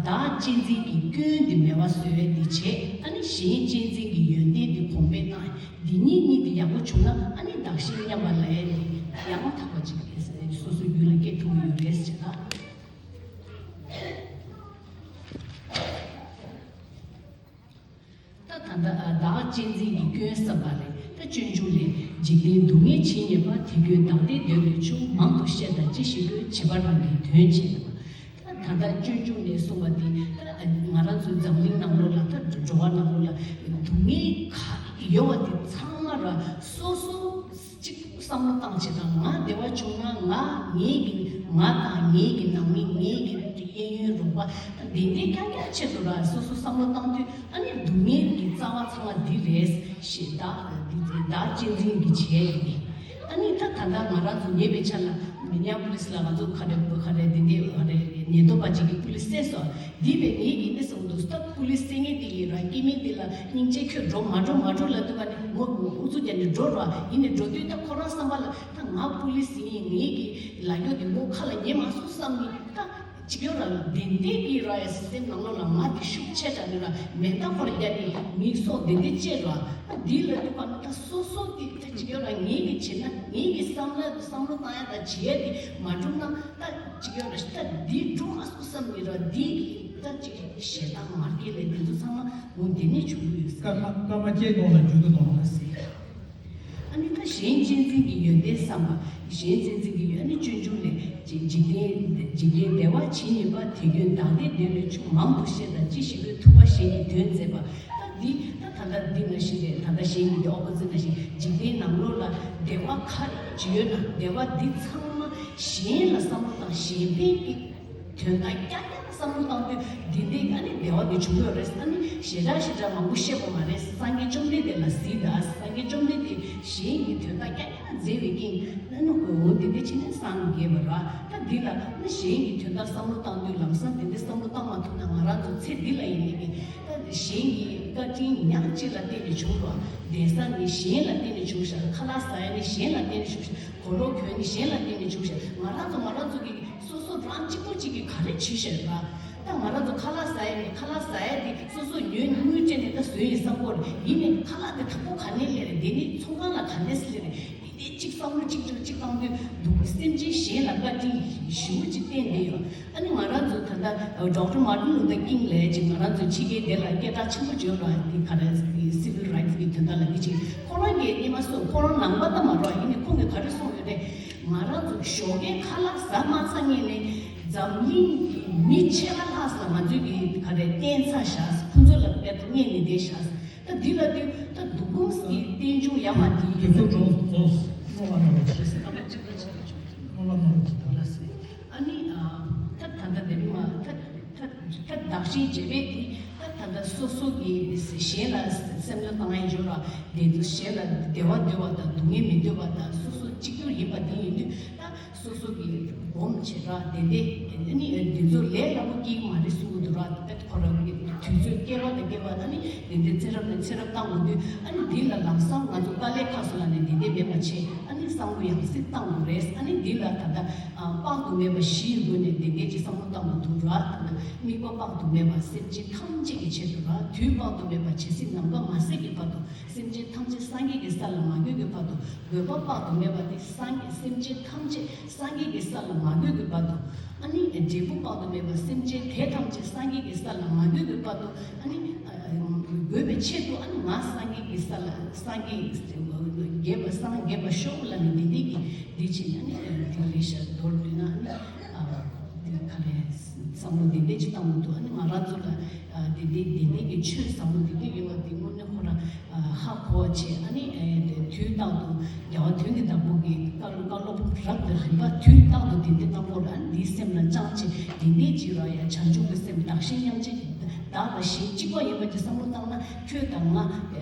བདག་གཅེས་འཛིན་གྱི་སྐྱོན་འདི་མེད་པ་བཟོ་བའི་འདི་བྱས། ཨ་ནི་གཞན་གཅེས་འཛིན་གྱི་ཡོན་ཏན་འདི་གོང་འཕེལ་བཏང་ཡ། འདི་གཉིས་གཉིས་འདི་ཡག་པོ་བྱུང་ན་ཨ་ནི་བདག་གཞན་མཉམ་པ་ལས་འདི་ཡང་དག་པ་ཅིག་སོ་སོའི་རྒྱུད་ལ་སྐྱེ་ཐུབ་ཀྱི་ཡོད་རེད་ཟེར་ད། ད་ད་ལྟ་བདག་གཅེས་འཛིན་གྱི་སྐྱོན་བསམ་པ་རེད། ད་སྤྱོད་འཇུག་ལས། འཇིག་རྟེན་སྡུག་བསྔལ་ཇི་སྙེད་པ། དེ་ཀུན་བདག་བདེ་འདོད་པའི་ཕྱོགས། མང་དུ་བཤད་དང་ཅི་ཞིག་དགོས། བྱེད་པ་རང་གི་དོན་བྱེད་པ། ད་ད་ལྟ་སྤྱོད་འཇུག་ནས་གསུངས་པ་འདི་ད་ང་རང་ཚོའི་འཛམ་གླིང་ནང་ལོགས་ལ་ད་འགྲོ་བ་ནང་ལོགས་ལ་སྡུག་བསྔལ་ག་ཡོད་པ་དེ་ཚང་མ་ར་སོ་སོ། གཅིག་བསམ་བློ་བཏང་བྱས་དང་ང་བདེ་བ་བྱུང་ན་ང་ངེད་ཀྱི་ང་དང་ངེད་ཀྱི་ནང་མི་ངེད་ཀྱི་གཡས་གཡོན་རོགས་པ་དེ་འདྲའི་རྐྱང་རྐྱང་ཆེད་དུ་ར་སོ་སོ་བསམ་བློ་བཏང་དུས་ཨ་ནི་སྡུག་བསྔལ་གྱི་རྩ་བ་ཚང་མ་འདི་རེད་ཞེས་བདག་འདི་བདག་གཅེས་འཛིན་གྱི་བྱས་ཡིན། ཨ་ནི་ད་ད་ལྟ་ང་རང་ཚོ་ཉེ་བའི་ཆར་ལ་མི་ཉག་པུ་ལི་སི་ལ་ང་ཚོ་ག་རེ་ག་རེ་དེ་འདྲའི་ག་རེ་ཉེན་རྟོག་པ་ཅིག་གིས་པུ་ལི་སི་བསད་སོང་། འདི་བས་ངེད་ཀྱི་ནི་སོང་འདུག་སྟབས་པུ་ལི་སི་སེང་ངེ་འདི་ཡིན་ར་སྐྱེ་དམན་འདི་ལ་སྙིང་རྗེ་ཁྱོད་འགྲོ་མ་འགྲོ་མ་འགྲོ་ལབ་དུས་པ་ནི་མོ་མོ་ཨུ་ཚུགས་རྒྱག་ནས་འགྲོ་ར་ཡིན་ནས་འགྲོ་དུས་ད་ཁོ་རང་བསམ་པ་ལ་ད་ང་པུ་ལི་སི་ཡིན་ངེད་ཀྱི་ལ་རྒྱོ་འདི་མོ་ཁ་ལ་ཉན་མ་སོང་བསམ་ནི་ད་ཅི་ཡོད་ར་དེ་འདྲས་ཀྱི་ར་ཡ་སེམས་ནང་ལོགས་ལ་ང་འདི་ཤུགས་ཆེ་དྲགས་ནི་ར་མེ་མདའ་ཁོ་ར་རྒྱག་ནི་མིག་སོགས་དེ་འདྲས་བཅད་ར་ད་འདི་ལབ་དུས་པ་ནི་ད་སོ་སོ་འདི་ད་ཅི་ཡོད་ར་ངེད་ཀྱི་བྱེད་ན་ངེད་ཀྱི་བསམ་བློ་བསམ་བློ་བཏང་ཡ་ད་བྱེད་ཡ་འདི་མ་འགྲུབ་ན། ད་ཅིག་ཡོད་ར་ཤི་ད་འདི་འགྲོ་མ་སོང་བསམ་ནི་ར་འདི་གི་ད་ཅིག་ཞེ་སྡང་མ་རྒྱས་ལས་དེ་ཚོ་ཚང་མ་འོ་འདི་ནས་བྱུང་གི་ཡོད་ས། སྐར་མ་སྐར་མ་བཅད་གཏོང་ལ་འཇུག་ཏུ་གཏོང་ལ་ཟེར། ཨ་ནི་ད་ གཞན་གཅེས་འཛིན་གྱི་ཡོན་ཏན་བསམ་པ། གཞན་གཅེས་འཛིན་གྱི་ཡོན་ནི་སྤྱོད་འཇུག་ལས། འཇིག་རྟེན་འཇིག་རྟེན་བདེ་བ་ཇི་སྙེད་པ། དེ་ཀུན་བདག་བདེ་འདོད་ལས་བྱུང་། མང་དུ་བཤད་དང་ཅི་ཞིག་ཕན། ཐུབ་པ་གཞན་གྱི་དོན་མཛད་པ། ད་འདི་ད་ད་ལྟ་འདི་ནང་བཞིན་རེད། ད་ལྟ་གཞན་གྱི་འདི་ཨོ་པོ་ཛིཊ་ནང་བཞིན། འཇིག་རྟེན་ནང་ལོགས་ལ་བདེ་བ་ག་རེ་ཅིག་ཡོད་ན། བདེ་བ་འདི་ཚང་མ་གཞན་ལ་བསམ་བློ་བཏང་། གཞན་ཕན་གྱི་དོན་དག་རྐྱང་རྐྱང་བསམ་བློ་བཏང་དུས། འདི་འདི་ཨ་ནི་བདེ་བ་འདི་བྱུང་གི་ཡོད་རེད། ཨ་ནི་ཞེ་དྲག་ཞེ་དྲག་མང་པོ་བཤད་དགོས་མ་རེད། སངས་རྒྱས་བཅོམ་ལྡན་འདས་ལ་གཟིགས་དང་། སངས་རྒྱས་བཅོམ་ལྡན་འདས་གཞན་གྱི་དོན་དག་རྐྱང་རྐྱང་མཛད་པའི་རྐྱེན། ཨ་ནི་འོ་འདི་འདི་བྱས་ནས་སངས་རྒྱས་པ་རེད། ད་འདི་ལ་ཨ་ནི་གཞན་གྱི་དོན་དག་བསམ་བློ་བཏང་དུས། ལམ་སང་དེ་འདྲ་བསམ་བློ་བཏང་མ་ཐུབ་ན། ང་རང་ཚོ་ཚེ་འདི་ལ་ཡིན་ནའི་གི་ད་གཞན་གྱི་བཀའ་དྲིན་ཉག་གཅིག་ལ་བརྟེན་ནས་བྱུང་རོགས། གདན་ས་ནི་གཞན་ལ་བརྟེན་ནས་བྱུང་ཤག་ཁ་ལག་ཟ་ཡ་ནི་གཞན་ལ་བརྟེན་ནས་བྱུང་ཤག་གོས་རོགས་གྱོན་ནི་གཞན་ལ་བརྟེན་ནས་བྱུང་ཤག་ང་རང་ཚོ་ང་རང་ཚོ་གི་སོ་སོ་རང་གཅིག་པོ་གཅིག་གིས་ག་རེ་བྱས་ཤག་ར། ད་ང་རང་ཚོ་ཁ་ལག་ཟ་ཡ་ནི། ཁ་ལག་ཟ་ཡ་དེ་སོ་སོ་ཉོས་ནས་དངུལ་སྤྲད་ནས་ད་བཟོས་ཡིན་བསམ་གྱི་ཡོད་རེད། ཡིན་ནའི་ཁ་ལག་དེ་དྲག་པོ་ག་ནས་སླེབས་རེད། དེ་ནི་ཚོང་ཁང་ལ་ག་ནས་སླེབས་རེད། དེ་འདྲའི་གཅིག་བསམ་བློ་གཅིག་ཅོ་གཅིག་བཏང་དུས་སྡུག་པོ། སེམས་ཅན་གཞན་ལ་བཀའ་དྲིན་ཞེ་པོ་ཅིག་བསྟན་བསྡད་ཡོད། ཨ་ནི་ང་རང་ཚོ་ད་ལྟ་ཌོག་ཊར་མར་ཊིན་ལུ་ཐར་ཀིང་ལབ་ཡ་ཅིག་ང་རང་ཚོ་ཕྱི་རྒྱལ་དེ་ལ་སྐད་གྲགས་ཆེན་པོ་བྱོས་ར། དེ་ག་རེ་སི་བིལ་རའིཊ་སི་གི་དོན་དག་ལ་དེ་ཅིག་ཁོ་རང་གིས་སྙན་མ་སོང་། ཁོ་རང་ནང་པ་ད་མ་རེད། ཡིན་ནའི་ཁོང་གིས་ག་རེ་གསུངས་ཡོད་རེད། ང་རང་ཚོ་ཞོགས་ཀས་ཁ་ལག་ཟ་མ་ཚར་སྔོན་ནས་འཛམ་གླིང་གི་མི་ཕྱེད་ཀ་ལྷག་ཙམ་ང་ཚོས་ཀྱི་ག་རེ་བསྟན་ཚར་ཤག་ཁོང་ཚོ་ལ་དཔེ་ཐུག་ངེས་ནས་བསྡད་ཤག་ད་འདི་ལ་དུས་ད་སྡུག་སྒོམ་གྱི་རྟེན་འབྱུང་ཡ་མ་དེ་ཡིན། དུས་ཚོད་གྲོངས་སོང་། རྣོ་ལ་རྣོ་རོ་བྱེད། རྣོ་ལ་རྣོ་རོ་བྱེད། ཨ་ནི་ད་ད་ལྟ་དེ་མ་ད་ད་ད་བདག་གཞན་བརྗེ་བའི་དེ་ད་ད་ལྟ་སོ་སོ་གི་གཞན་ལ་སེམས་ལ་བཏང་ཡ་འཇོག་ར། དེ་ཚོ་གཞན་ལ་བདེ་བ་འདོད་པ་དང་སྡུག་བསྔལ་མི་འདོད་པ་དང་སོ་སོ་གཅིག་གྱུར་ཡིན་པ་དེ་ཡིན་དུས། ད་སོ་སོ་གི་སྒོམ་བྱེད་ར། དེ་འདྲ་ཨ་ནི་འདི་ཚོ་ལས་སླ་པོ་སྐྱེ་གི་མ་རེད་གསུང་གི་འདུག་ར། དཔེ་ཁོ་རང་གི་དུས་ཚོད་བསྐལ་པ་དང་བསྐལ་པ། ཨ་ནི་དེ་འདྲ་ཚེ་རབས་ནས་ཚེ་རབས་བཏང་དགོས་དུས། ཨ་ནི་འདི་ལ་ལམ་སང་ང་ཚོ་ཏཱ་ལའི་ཁ་སོ་ལ་ནས་འདི་འདྲ་མེད་པ་བྱས། ཨ་ནི་བསམ་བློ་ཡང་སེ་བཏང་དགོས་རེད། ཨ་ནི་འདི་ལ་ད་ལྟ་ཨ་དཔག་ཏུ་མེད་པ་བཞིའི་སྒོ་ནས་འདི་འདྲ་ཅིག་བསམ་བློ་བཏང་དགོས་འདུག་ར། ད་ལྟ་དམིགས་པ་དཔག་ཏུ་མེད་པ་སེམས་ཅན་ཐམས་ཅད་ཀྱི་ཆེད་དུ་ར། དུས་དཔག་ཏུ་མེད་པ་ཇི་སྲིད་ནམ་མཁའ་མ་ཟད་ཀྱི་བར་དུ། སེམས་ཅན་ཐམས་ཅད་སངས་རྒྱས་ཀྱི་ས་ལ་མ་འགོད་ཀྱི་བར་དུ། དགོས་པ་དཔག་ཏུ་མེད་པ་དེ་སངས་རྒྱས། སེམས་ཅན་ཐམས་ཅད་སངས་རྒྱས་ཀྱི་ས་ལ་མ་འགོད་ཀྱི་བར་དུ། ཨ་ནི་འབྲས་བུ་དཔག་ཏུ་མེད་པ་སེམས་ཅན་དེ་ཐམས་ཅད་སངས་རྒྱས་ཀྱི་ས་ལ་མ་འགོད་ཀྱི་བར་དུ། ཨ་ནི་ཨ་འགོད་པའི་ཆེད་དུ། ཨ་ནི་ང་སངས་རྒྱས་ཀྱི་ས་ལ། སངས་རྒྱས་རྒྱས་པ། སངས་རྒྱས་པ་ཤོག་ལབ་ནས་འདི་འདི་གི་འདི་བྱས་ནས། ཨ་ནི་འདི་རེད་ཤག་མདོར་བསྡུས་ན། ཨ་ནི་ཨ་འདི་ག་རེ་བསམ་བློ་འདི་འདྲ་ཅིག་བཏང་མི་འདུག་ཨ་ནི་ང་རང་ཚོ་ལ་ཨ་འདི་འདི་འདི་འདི་གི་ཆོས་ཟབ་མོ་འདི་འདི་ཡོད་པ་འདི་དངོས་གནས་ཁོ་རང་ཨ་ཧ་གོ་བ་བྱས། ཨ་ནི་ཨ་དུས་རྟག་ཏུ་རྒྱལ་བ་དོན་གྱི་བདག་པོ་གི་བཀའ་སློབ། བཀའ་སློབ་རབ་ཏུ་རིམ་པ་དུས་རྟག་ཏུ་འདི་འདི་གནང་དགོས་རེད། ཨ་ནི་འདིའི་སེམས་ལ་བཅངས་བྱས། འདི་འདི་ཅིག་ར་ཡ་བྱང་ཆུབ་ཀྱི་སེམས། བདག་གཞན་མཉམ་བརྗེ། བདག་དང་གཞན་གཅིག་པ་ཡིན་པ་ཅིག་བསམ་བློ་བཏང་ན། ཁྱོད་དང་ང་ཨ་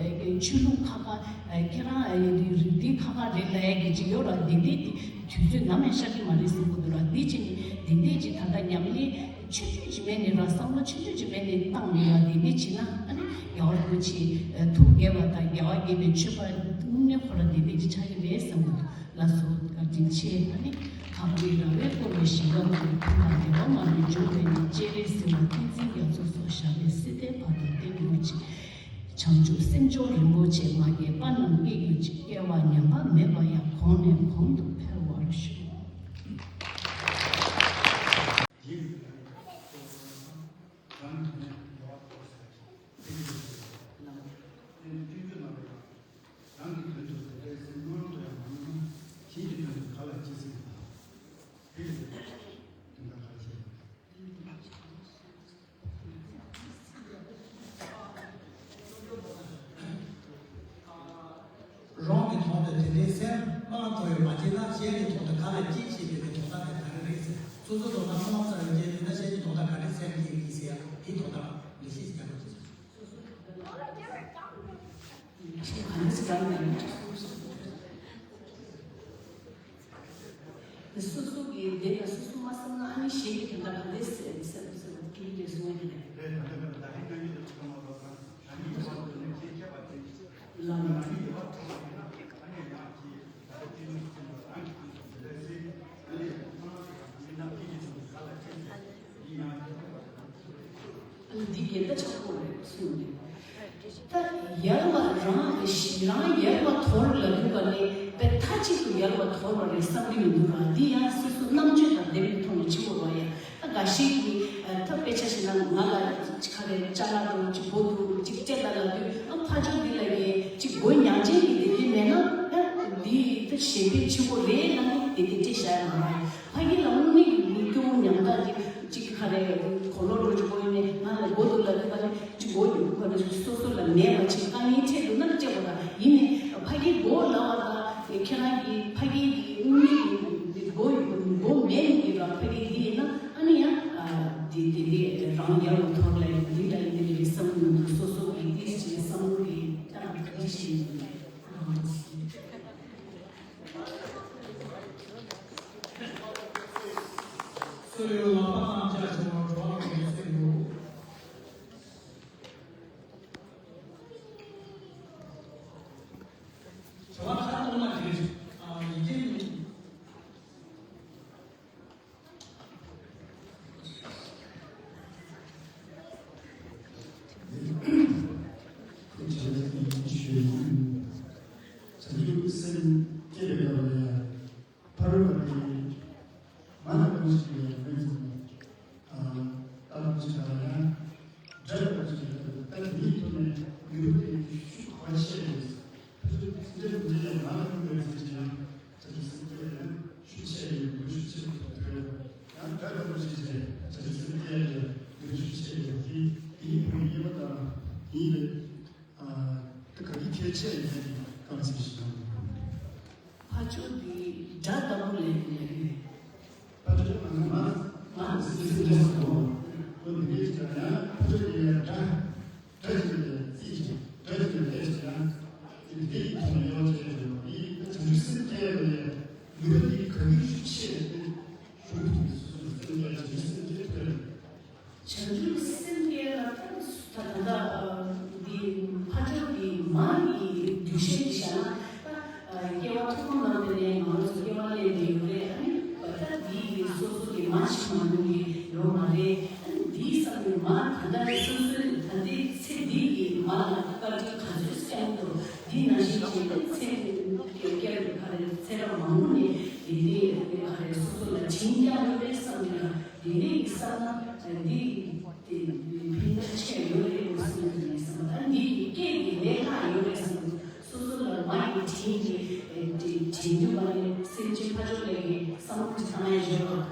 ཆོས་ལུགས་ཁ་ཁ། ཨ་ཁྱེད་རང་ཨ་རིགས་འདི་ཁ་ཁ་རེད་ལབ་ཡ་གི་ཅིག་ཡོད་ར། འདི་འདི་དེ་དུས་ཚོད་ནམ་ཡང་ཤར་གྱི་མ་རེད་གསུང་གི་འདུག་ར། འདི་བྱས་ནས་འདི་འདྲས་ཅིག་ད་ལྟ་ཉམས་ལེན་ཆུང་ཆུང་ཅིག་མེད་ནས་ར། བསམ་བློ་ཆུང་ཆུང་ཅིག་མེད་ནས་བཏང་ནས་ར། འདི་འདྲས་བྱས་ན་ཨ་ནི་རྒྱལ་བ་རིན་པོ་ཆེ་ཐུགས་དགྱེས་པ་དང་། རྒྱལ་བ་དགྱེས་པའི་ཆོས་པ་དངོས་གནས་ཁོ་ར་འདི་འདྲས་ཅིག་ཆགས་ཀྱི་རེད་བསམ་གི་འདུག་ལགས་སོ། བཀའ་དྲིན་ཆེ། ཨ་ནི་འཕགས་པའི་རང་བས་བསྐོར་བའི་ཞིང་ཁམས་དུ། ཕན་དང་བདེ་བ་མ་ལུས་འབྱུང་བའི་གནས། སྤྱན་རས་གཟིགས་དབང་བསྟན་འཛིན་རྒྱ་མཚོ་སོགས། ཞབས་པད་སྲིད་མཐའི་བར་དུ་བརྟན་གྱུར་ཅིག་བྱང་ཆུབ་སེམས་མཆོག་རིན་པོ་ཆེ། མ་སྐྱེས་པ་རྣམས་སྐྱེ་གྱུར་ཅིག་སྐྱེ་བ་ཉམས་པ་མེད་པ་ཡང་། གོང་ནས་གོང་དུ་འཕེལ་བར་ཤོག་རང་གི་དོན་དུ་དེ་འདྲའི་སེམས་མ་ཐོ་ཡོད་མ་བྱས་ན། གཞན་གྱི་དོན་དུ་གང་ལ་ཅི་བྱེད་པའི་དོན་དག་དེ་ག་རེ་རེད་ཟེར། སོ་སོའི་དོན་དག་མ་བསམ་བྱས་ན་གཞན་གྱི་དོན་དག་ག་རེ་སེམས་ཀྱི་ཡིན་ཟེར་ཡ་དེའི་དོན་དག་འགྲེལ་བཤད་ཅིག་རྒྱག་དགོས་ཟེར། སོ་སོ་ག་འདྲ་ཞིག་བསམ་ནས། སོ་སོ་གི་བདེ་ལ་སོ་སོ་མ་བསམ་ན། ཨ་ནི་གཞན་གྱི་དོན་དག་ག་འདྲས་སེམས་སེམས་སེམས་ཀྱི་རེ་ཟུང་གི་རེད། ལམ། འདི་གལ་ཆེན་པོ་རེད་གསུངས་ནས། ད་ཡལ་བ་རང་རང་ཡལ་བ་དོར་ལབ་དུས་ག་ནས་པའི་མཐའ་གཅིག་ཏུ་ཡལ་བ་དོར་བ་རེད་བསམ་གྱི་མི་འདུག་ར། འདི་ཡང་སོ་སོ་རྣམ་དཔྱོད་དང་ལྡན་པའི་ཐོག་ནས་བྱེད་དགོས་པ་ཡ། ད་འགའ་ཞིག་གིས་ད་དཔེ་ཆ་བཞག་ན་ང་ལ་ག་རེ་ཅ་ལག་འདྲ་བོ་ཅིག་བོ་འདུག་ཅིག་སྤྲད་ད་ལབ་དུས། ཨ་ཕར་ཕྱོགས་འདི་ལ་ཡང་ཅིག་མགོ་མྱང་ཅན་གྱི་དེ་འདྲ་མེད་ན། ཨ་འདི་ གཞན་པའི་ཕྱི་སྒོ་རེ་ལ་ནི་དེ་དེ་སྤྲད་བཞག་ཡ་མ་རེད། ཕ་གི་ལ་དངོས་གནས་ཀྱི་སྐྱོ་བོ་ཉམ་ཐག་ཅིག་ཅིག་ག་རེ་གོ་ལོ་རོ་ཅིག་གོ་ཡོད་ནས་ང་ལ་མགོ་འདུག་ལབ་དུས་ག་རེ་ཅིག་མགོ་ཡོད་ག་རེ་སོ་སོ་ལ་མེད་པ་ཅིག་དཀའ་ངལ་འཕྲད་འདུག་ན་སྤྲད་དགོས་ར། ཡིན་ནས་ཕ་གི་མགོ་ལབ་པ་དང་ཁྱེད་རང་གི་ཕ་གི་གི་དངོས་གནས་ཀྱི་མགོ་མགོ་མེད་ནས་ཀྱི་ར་ཕ་གི་འདི་ཡིན་ན་ཨ་ནི་ཡང་དེ་དེ་དེ་རང་ཡག་པོ་ཐོག་ལ་འདི་ལ་ཡིན་ནས་རེད་བསམ་གྱི་མི་འདུག་སོ་སོ་གི་དེ་ཅིག་བསམ་བློ་གི་ལྟ་བ་གི་ཞིག་ཡིན། སུ་ཡོད་ལག་པ་བརྐྱངས་བྱས་འགྲོ་བ་མེད་སུ་ཡོད། དྲི་བ་ཁ་གཏོང་ན་རེད། ཨ་ཡིན་གྱི་མིན། བྱང་ཆུབ་སེམས་བསྐྱེད་པའི་སྐབས་ལ་ཡང་ཕ་རོལ་པོ་དེ་མ་ལ་གང་ཞིག་ཡང་མེད་ཙང་། ཨ་ད་གང་ཞིག་ལ་ཡང་འདྲ་ལ་གང་ཞིག་ཡང་ད་དེའི་ཐོག་ནས་ནུས་པ་དེ་ཤུགས་ག་ཆེ་རེད། ཕ་ཆོས་ཚིག་འདྲ་དེ་འདྲ་ཡང་མ་ལ་གང་དགོས་ཟེར་ཅིང་། བྱང་ཆུབ་སེམས་བསྐྱེད་ཡང་ཤུགས་ཆེ་ཡོད་དགོས་ཤུགས་ཆེ་ཐུབ་ཐུབ་ཡང་འདྲ་ལ་གང་ཞིག་རེད། བྱང་ཆུབ་སེམས་བསྐྱེད་ཡང་ནུས་པ་ཤུགས་ཆེ་ཡོད་དེ་དེའི་ཕུགས་ཡིན་པ་དང་ཡིན་པས། ཨ་ད་ག་གི་ཐད་ཆད་ཡིན་ནའི་རྐང་ཚིག་ཞིག་དང་། ཕ་ཆོས་འདི་སྒྲ་ལྟ་བུ་ལས་ཀྱི་ལས་ཀྱི་རེད། ཕ་ཆོས་ང་ང་ང་སྲིད་སྲིད་ལས་སོ། ཁོ་འདི་གའི་ཆ་ཡང་ཕ་ཆོས་འདི་ཡང་སྒྲ་སྒྲ་ཞིག་ལས་རྩིས་ཤིག་སྒྲ་ཞིག་ལས་ལས་ཤིག་ཡང་དེ་འདི་ཡི་ཐོག་ནས་ཡོང་ཆེད་དུ་འདི་བྱང་ཆུབ་སེམས་བསྐྱེད་པ་ལས་ནུས་པ་འདི་ག་གི་ཤུགས་ཆེ་སྟེ་ཞུགས་ཐུབ་སོ་སོ་སེམས་བསྐྱེད་བྱང་ཆུབ་སེམས་བསྐྱེད་ཐུབ། བྱང་ཆུབ་སེམས་བསྐྱེད་ལ་ད་ད་ལྟ་འདི་ཕ་ཆོས་འདི་མ་ཡི་གདུལ་བྱ་འདི་བྱ་ན་ད་སྐྱེ་བ་ཐོག་མ་མ་དེ་ནས་ང་རང་ཚོ་སྐྱེ་བ་ལེན་བསྡད་ཡོད་རེད། ཨ་ནི་ད་འདི་ཡི་སོ་སོ་གི་མ་ཤི་མ་ནུ་ཡི་ཡོད་མ་རེད། ཨ་ནི་འདིའི་ས་ནས་མ་ད་ལྟ་སོ་སོའི་ད་ལྟའི་ཚེ་འདི་ཡི་མ་ལ་བཀའ་དྲིན་ག་ཚོད་བསྐྱངས་འདུག་འདི་ནང་བཞིན་བྱས་ནས་ཚེ་སྐྱེ་བ་ག་རེ་ཚེ་རབས་མང་པོ་ནས་འདི་འདི་ག་རེ་སོ་སོ་ལ་དྲིན་བསྐྱངས་ཡོད་རེད་བསམ་ནས། དེ་ནས་བསམ་ན་འདི་དེ་ཕན་ཐོགས་ཆེ་ཡོད་རེད་བསམ་གྱི་མེད་བསམ། ད་འདི་ཡི་སྐད་ཀྱི་ལས་སླ་ཡོད་རེད་བསམ། སོ་སོ་ལ་མ་ཡི་དྲིན་གྱི་དྲིན་དྲིན་དུ་མ་ནས་སེམས་ཅན་ཕ་ཆོས་ལས་ཀྱི་བསམ་བློ་ཅི་བཏང་ཡ་ཡོད་རེད།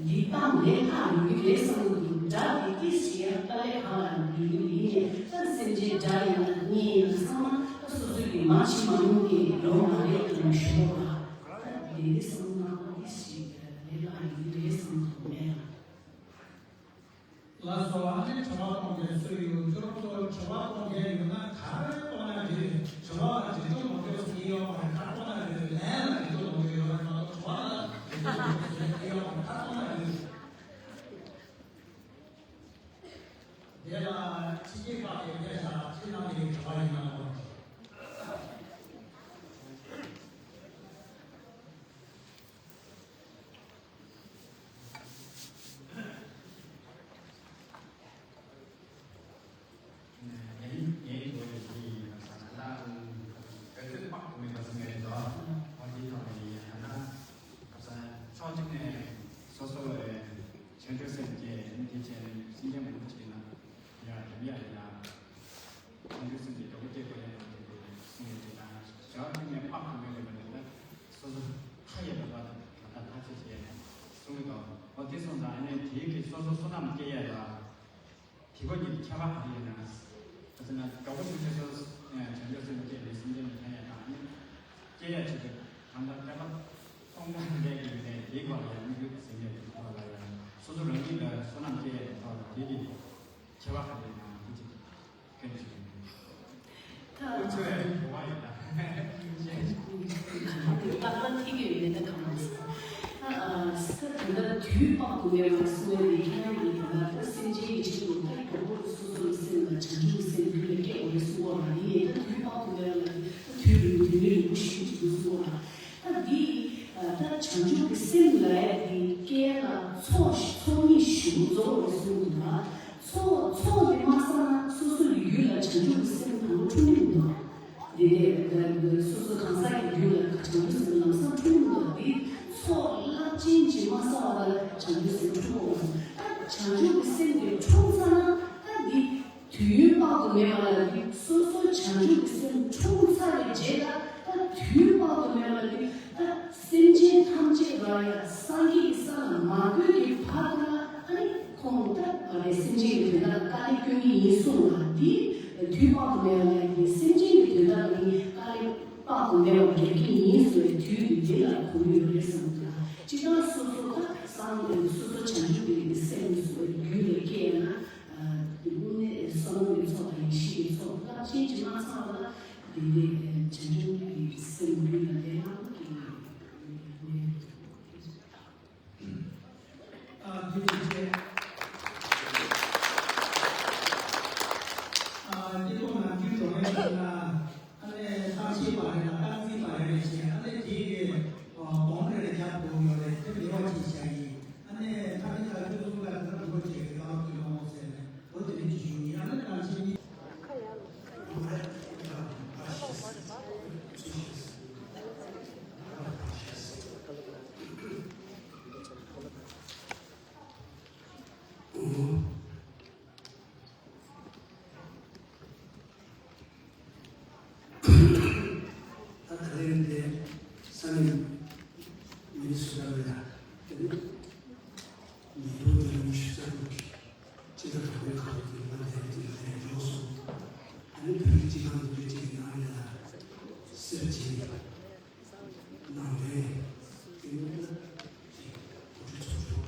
འདི་བཏང་ལས་སླ་ཡོད་ཀྱི་རེད་བསམ་གྱི་འདུག་སྒྲ་འདི་ཏིས་ཞིག་ཡང་ཏ་ལས་གང་ལ་འདུས་ཀྱི་ཡིན་ནས་ད་སེམས་ཅན་སྒྲ་ཡིན་ན་གཉིས་ཡིན་ན་ཚང་མ་ད་སོ་སོ་གི་མ་ཕྱི་མ་ནུབ་ཀྱི་ལོ་མ་རེད་དུ་ཞུ་བ། ད་འདི་འདི་བསམ་ན་ཏིས་ཞིག་ལས་སླ་ཡོད་ཀྱི་རེད་བསམ་གྱི་མེད་ལ། ལགས་སོ། ཨ་ནི་དྲི་བ་གཏོང་མཁན་སུ་ཡོད། ཁྱོད་རང་ཚོ་དྲི་བ་གཏོང་མཁན་ཡོད་ན་ག་རེ་གཏོང་ན་འགྲིག་དྲི་བ་ལ་འགྲིག་ཐུབ་མ་ཐུབ་ཟེར་གྱི་ཡོད་མ་རེད། ག་རེ་གཏོང་ན་འགྲིག་ལན་ལ་འགྲིག་ཐུབ་མ་ཐུབ་ཡོད་མ་རེད་མ་གཏོགས་དྲི་བ་ལ་འགྲིག་ཐུབ་མ་ཐུབ་ཟེར་གྱི་ཡོད་མ་རེད། ག་རེ་གཏོང་ན་འགྲིག་དེ་ལ་ཁྲིད་ཀྱི་ཁག་གི་སྐད་ཆ་ཁྱེད་རྣམ་པའི་དྲི་བ་ཡིན་ན་གོ། ངའི་ངའི་འགྲོ་བའི་གཞི་ཡིན་ན་ས་ན་ད་འོད་ཟེར་དཔག་ཏུ་མེད་པ་ཟིན་ངེས་དོ། འོ་དེའི་ཐོག་ནས་ཡིན་ན་ད་ཕྱོགས་གཅིག་ནས་སོ་སོ་བའི་བྱང་ཆུབ་སེམས་བསྐྱེད་ནི་དེ་བྱས་ནས་སེམས་ཅན་མང་པོ་ཞིག་ན་ཡ་རིམ་ཡ་ཡ། བྱང་ཆུབ་སེམས་ཀྱི་འདོད་པ་སྐྱེ་དགོས་ཡ་ཡང་དེ་དེ་གསུང་ཡ་དེ་དང་བྱ་བ་ཐུབ་ནས་དཔག་ཏུ་མེད་པ་ཡོད་པ་དེ་ལ་སོ་སོ་མཐའ་ཡས་པ་དང་ད་ལྟ་ཐག་ཆོད་བྱས་ནས་གསུང་གི་འདུག་འོ་དེ་སོང་ཙང་ཨ་ནི་དེའི་གི་སོ་སོ་བསོད་ནམས་སྐྱེ་ཡ་ལ་དེ་གོ་གཉིས་ཁྱད་པར་ག་རེ་ཡོད་ན། ད་ཅི་ན་དགའ་བོ་ཞུ་ཆེ་སོ་བྱང་ཆུབ་སེམས་སྐྱེ་ནས་སེམས་ཅན་ལ་ཕན་ཡ་དང་ཨ་ནི་སྐྱེ་ཡ་ཆེད་དུ་གང་ལྟར་སྐྱེ་བ་སྟོང་ཕྲག་འདས་ཀྱི་ཡོད་ནས་དེའི་སྐོར་ལ་ཡང་དམིགས་ཡུལ་ཟིན་ཡ་དེ་ཐོག་ལ་ཡང་སོ་སོ་རང་ཉིད་ལ་བསོད་ནམས་སྐྱེ་ཡ་དེ་ཐོག་ལ་དེ་གི་ཁྱད་པར་ག་རེ་ཡོད་ན་དེ་ཅིག་སྐད་ཆ་ཞིག་ཡིན། ད་ཁོ་ཚོས་གོ་བ་ཡོད་ན། ཏག་ཏག་ཐིག་ཡོད་མེད་ད་གང་མ་ཟེར། ད་ས་ད་ལྟ་དུས་དཔག་ཏུ་མེད་པར་གསུངས་པའི་ཁྱེད་རང་གིས་ད་ལྟ་སེམས་ཅན་གྱི་ཆེད་དུ་ད་གྲོགས་པོ་སོ་སོའི་སེམས་ལ་བྱང་ཆུབ་སེམས་རྒྱུད་ལ་སྐྱེ་དགོས་པའི་གསུང་གོ་ལ་ཡིན་ནའི་ད་དུས་དཔག་ཏུ་མེད་པ་ལ་ད་དུས་རིང་དུས་ནི་རིང་པོ་ཞིག་ཅིག་གསུང་གོ་ལ། ད་འདི་ད་བྱང་ཆུབ་ཀྱི་སེམས་ལ་ཡ་འདི་སྐྱེ་ལ་ཚོགས་ཚོགས་གཉིས་ཞུ་རྫོགས་པའི་གསུང་གོ་ལ། ཚོགས་ཚོགས་དེ་མ་བསགས་ན་སོ་སོ་ཡི་རྒྱུད་ལ་བྱང་ཆུབ་ཀྱི་སེམས་དང་པོ་འཁྲུངས་ནི་མི་འདུག་དེ་ནས་སོ་སོ་གང་ཟག་གི་རྒྱུད་ལ་བྱང་ཆུབ་སེམས་ལམ་སང་འཁྲུངས་མི་འདུག་དེ་ཚོགས་རླབས་ཆེན་ཅིག་མ་བསགས་པ་ལ་བྱང་ཆུབ་སེམས་འཁྲུངས་མ་འོང་། ད་བྱང་ཆུབ་ཀྱི་སེམས་དེ་འཁྲུངས་ཚར་ན་ད་འདི་དུས་ཡུན་དཔག་ཏུ་མེད་པ་ལ་འདི་སོ་སོ་བྱང་ཆུབ་ཀྱི་སེམས་འཁྲུངས་ཚར་བའི་རྗེས་ལ་ད་དུས་དཔག་ཏུ་མེད་པ་ལ་འདི་ད་ ཡ། སངས་རྒྱས་ཀྱི་ས་ལ་མ་བཀོད་ཀྱི་བར་དུ་ལ་ཨ་ནི་ཁོང་ད་ཨ་ནི་སེམས་ཅན་གྱི་དོན་དག་ལ་དཀའ་ལས་སྐྱོན་གྱི་ཡིན་གསུངས་ལ། འདི་དུས་དཔག་ཏུ་མེད་པ་ལ་ཡ་སེམས་ཅན་གྱི་དོན་དག་ལ་ནི་དཀའ་ལས་དཔག་ཏུ་མེད་པ་རྒྱག་གི་ཡིན་ཟེར་བའི་དུས་ཀྱི་འདི་ལ་གོ་གི་ཡོད་རེད་བསམ་གྱི་འདུག་སྤྱིར་བཏང་སོ་སོ་ད་སངས་རྒྱས་སོ་སོ་བྱང་ཆུབ་ཀྱི་སེམས་སུ་རྒྱུད་ལ་སྐྱེས་ན། དངོས་གནས་བསོད་ནམས་ཀྱི་ཚོགས་དང་ཡེ་ཤེས་ཀྱི་ཚོགས་རླབས་ཆེན་ཅིག་མ་ཚང་བ་ལ། འདི་ནི་བྱང་ཆུབ་ཀྱི་སེམས་རྒྱུད་ལ་ལྡན་པ་ཡིན། ཨ། འདི་ནི་ཆེ། ཨ། འདི་ཁོ་ན་རྒྱུད་སྡོམ་པའི་ནང་ན། ཨ་ནི་ཐབས་ཤེས་པ་རེད་ལ་སྟངས་འཛིན་པ་རེད་ལ་བྱས། ཨ་ནི་དེ་གི་སྡོམ་རེ་རེ་རྒྱབ་དགོས་ཡོད་རེད། དེ་ལེགས་པ་ཅིག་བྱ་ཡིན། ཨ་ནི་ད་ནི་ད་ལྟ་ཚོ་ལ་ད་ལྟ་འགྲོ་བྱེད་ཀྱི་ཡག་གི་ལོང་ཟེར་ནས་འོ་དེ་རིགས་ཀྱི་ཞུ་ཡིན། ཨ་ནི་ད་ཕྱིན་ནི། ད་ད་ལན་དེ་ས་གནས་མི་སུ་ལ་ཡ་དེ་ནི་ཉིས་སྟོང་དང་ཉི་ཤུ་རྩ་དྲུག་གི་སྤྱི་ཟླ་དང་པོའི་ཁ་ཐུག་དེ་ང་དེ་རིང་དེ་ལ་ཡ་འཇོག་སོང་། ད་ནི་བོད་རིགས་སྤྱི་བཏང་དུ་བོད་ཀྱི་ནང་ལ་སེར་བྱེས་ནང་པའི་དེ་ནི་ད་གོ་སྒྲིག་ཚོགས་གཙོ་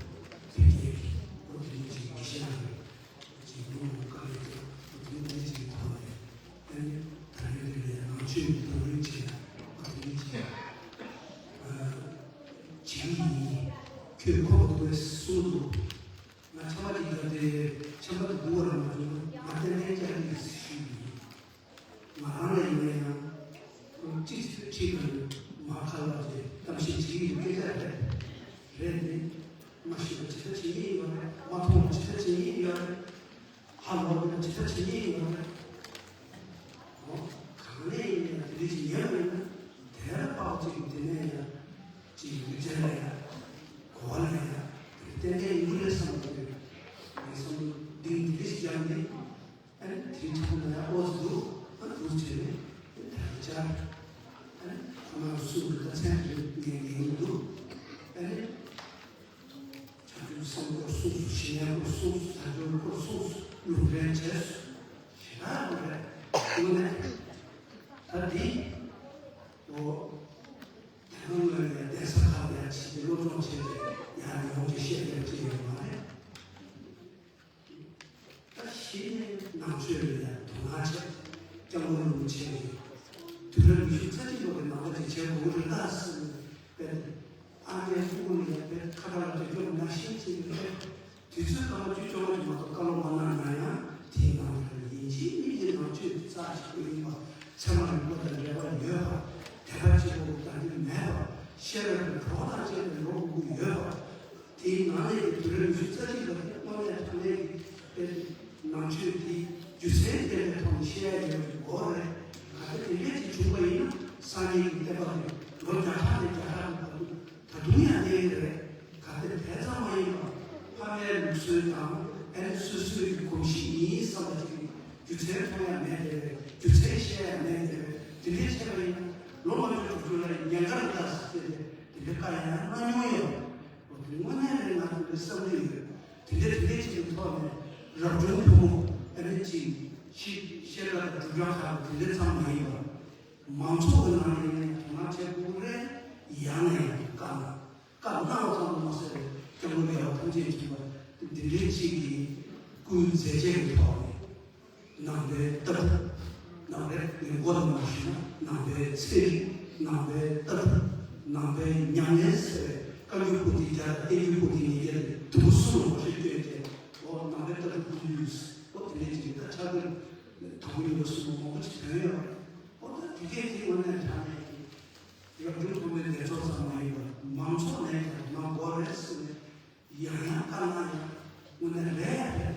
དེ་གའི་གོ་སྒྲིག་ཅིག་གི་ཤེས་ན། ཅིག་ཉུང་དཀའ་ལས་ཀྱི་དེ་འདྲ་ཅིག་ཐོག་ནས་ཨ་ནི་ད་རེས་དེ་ནས་ནང་ཆོས་ཀྱི་དོན་རིག་བྱས་ན་ཨ་དེ་འདྲ་ཅིག་བྱེད་ཀྱི་ཡིན། ཁྱོད་ཁོ་བོ་དེ་གསུང་འདུག་ང་ཆམ་པ་ཅིག་ཡོད་དེ་ཆམ་པ་དེ་འདུག་བ་རང་མ་བྱུང་ང་ཏན་ཏན་ཅག་གི་ཞུ་གི་ཡིན། ང་རང་ལ་ཡིན་ན་ཡང་ཅིག་ཅིག་ཅིག་གི་མ་ཁ་ལ་ཅིག་གཏམ་བཤད་བྱེད་ཀྱི་ཡོད་སྐད་ཆ་རེད། རེད་དེ། མ་ཤེས་པ་ཇི་ལྟར་བྱེད་ཀྱི་ཡོད་རེད། མ་མཐོང་བ་ཇི་ལྟར་བྱེད་ཀྱི་ཡོད་རེད། ཧ་ལོག་པ་ཇི་ལྟར་བྱེད་ཀྱི་ཡོད་རེད། འོ། གང་ལས་ཡིན་ན་དེ་འདྲ་ཞིག་ཉན་པ་ཡིན་ན་དེ་ལ་དཔག་ཅིག་དེ་ནས་ཡང་ཅིག་ཡུལ་ཅན་ལ་ཡང་གོ་བ་ལ་ཡང་ཏན་ཏན་ཡིན་རེད་བསམ་གྱི་འདུག་ངས་བསམ་བློ་འདི་འདི་འདྲ་ཞིག་ཡང་ནི། ཨ་ནི་དེའི་ཐོག་ནས་ཨོ་ཙི་འདུག་ཨ་འདུག་བྱས་ནས་ཨ་ནི་ད་ལྟ་ཅག་ཨ་ནི་ཁོ་ན་གསུང་གི་ད་མཚན་རེད་ངས་ངས་འདུག་ཨ་ནི་བྱང་ཆུབ་སེམས་སྐོར་གསུངས་སོ། ཞི་གནས་སྐོར་གསུངས་སོ། དལ་འབྱོར་སྐོར་གསུངས་སོ། ལུང་འདྲེན་བྱས་སོ། ཞེ་དྲག་ལུང་རེད། དངོས་གནས་ད་འདི་འོ་དེ་སྔོན་ལ་ཡང་གདན་ས་ཁག་ལ་ཡང་ཕྱིན་ཏེ་སློབ་སྦྱོང་བྱས་ཏེ་ཡང་ཡོང་གི་བཤད་མཁན་ཅིག་ཡོད་མ་རེད། ད་གཞི་ནས་ནང་ཆོས་ལ་ཡང་དོ་སྣང་བྱས། སྐྱབས་མགོན་རིན་པོ་ཆེ་གིས་དུས་རབས་ཉི་ཤུ་རྩ་གཅིག་ལོ་གི་ནང་ལ་ཅིག་བྱེད་དགོས་རེད་ད་ཟེར་ནས་དཔེ་ཨ་མའི་ཐུགས་ཁུར་ལ་ཡང་དཔེ་ཁ་བྲལ་ལ་དོན་སྐྱོང་ནང་བཞིན་བྱས་ནས་དཔེ་དུས་ཚོད་སྐར་མ་བཅུ་བཅོ་ལྔ་ཅིག་མ་གཏོགས་བཀའ་སློབ་མ་གནང་ན་ཡང་དེའི་ནང་ལ་ཡིན་གཅིག་མིན་གཅིག་ནང་ཆོས་རྩ་ཆེན་པོ་ཡིན་པ། ཚད་མ་རིག་པ་དང་འབྲེལ་བ་ཡོད་པ། དད་པ་གཅིག་པོ་དང་ནི་མེད་པ། ཤེས་རབ་ཀྱི་གྲོགས་དང་བཅས་པའི་ལོ་དགུ་ཡོད་པ། དེའི་ནང་ནས་ཀྱི་དུས་རབས་ཉི་ཤུ་རྩ་གཅིག་ལ་དམག་ལས་ཐ་མའི་དཔེ་ནང་ཆོས་དེའི་རྒྱུ་མཚན་ལྡན་པའི་ཐོག་ནས་བཤད་ཡ་ཡོད་པའི་སྐོར་རེད། གལ་ཏེ་དེ་འདྲས་ཅིག་བྱུང་བ་ཡིན་ན་སངས་རྒྱས་ཀྱི་བསྟན་པ་དེ་ལོ་བརྒྱ་ཕྲག་ནས་བརྒྱ་ཕྲག་ཏུ་ད་དུང་ཡང་གནས་ཡོད་རེད། གལ་ཏེ་དེ་ཙམ་མ་ཡིན་པར་ཕ་མའི་ལུགས་སྲོལ་དང་ཨ་ནི་སོ་སོའི་གོམས་གཤིས་ཡིན་བསམ་པ་ཅིག་རྒྱུ་མཚན་མཐོང་ཡ་མེད་དེ་རེད། རྒྱུ་མཚན་བཤད་ཡ་མེད་དེ་རེད། དེ་འདྲས་བྱས་པ་ཡིན་ན་ལོ་མ་ཆུང་དྲུག་ཅུ་ལ་ཉེན་ཁ་རེད་ད་ཟེར་ཏེ་དེ་འདྲའི་བཀའ་ཡང་གནང་མྱོང་ཡོད། འོ་དེ་དངོས་གནས་རེད། ང་དེ་འདྲའི་བསམ་བློ་ཡོད། དེ་འདྲའི་དེ་འདྲའི་ཅིག་གི་ཐོག་ནས་རབ་བྱུང་ཕོ་མོ་ཨ་ནི་ཅིག་ཤི་ཤེས་རབ་དང་གྲུབ་འབྲས་ཁག་དེ་འདྲའི་ཚང་མ་ཡིན་པ། མང་ཚོགས་ཀྱི་ནང་ནས་ཡིན་ན་དོ་སྣང་བྱེད་དགོས་རེད། ཡང་ན་ཡང་བཀའ་གནང་བཀའ་གནང་བ་ཙམ་དུ་མ་ཟད་པའི་སྐྱབས་མགོན་རྒྱལ་བ་ཐམས་ཅད་མཁྱེན་པ་འདི་འདྲའི་ཅིག་གི་སྐུའི་མཛད་རྗེས་ཀྱི་ཐོག་ནས་ནང་པའི་ལྟ་གྲུབ། ནང་པའི་ངས་མགོ་དང་མ་ཞུས་ན་ནང་པའི་ཚན་རིག་ནང་པའི་ལྟ་གྲུབ། ནང་པའི་ཉམས་ལེན་ཟེར་བའི་བཀའ་འགྱུར་པོ་ཏི་བརྒྱ་དང་བསྟན་འགྱུར་པོ་ཏི་ཉིས་བརྒྱ་དེ་དུམ་བུ་གསུམ་ལ་ངོ་སྤྲོད་བསྐྱོན་ཏེ་འོ་ནང་པའི་ལྟ་གྲུབ་ཀུན་འདུས་འོ་དེ་འདྲའི་ཅིག་ད་ཕྱག་དཔེ་དང་པོ་གཉིས་པ་གསུམ་པ་མང་པོ་ཅིག་ཐོན་ཡོད་པ་རེད། འོ་ད་དེ་གས་དེ་དངོས་གནས་དྲང་གནས་ཀྱི་རབ་བྱུང་ཐོག་མའི་སྡེ་ཚོགས་ཙམ་མ་ཡིན་པར་མང་ཚོགས་ནས་ཀྱང་མ་དགོས་རེད་ཟེར་ནས་ཡང་ཡང་བཀའ་གནང་ཡང་དངོས་གནས་རེད་རེད།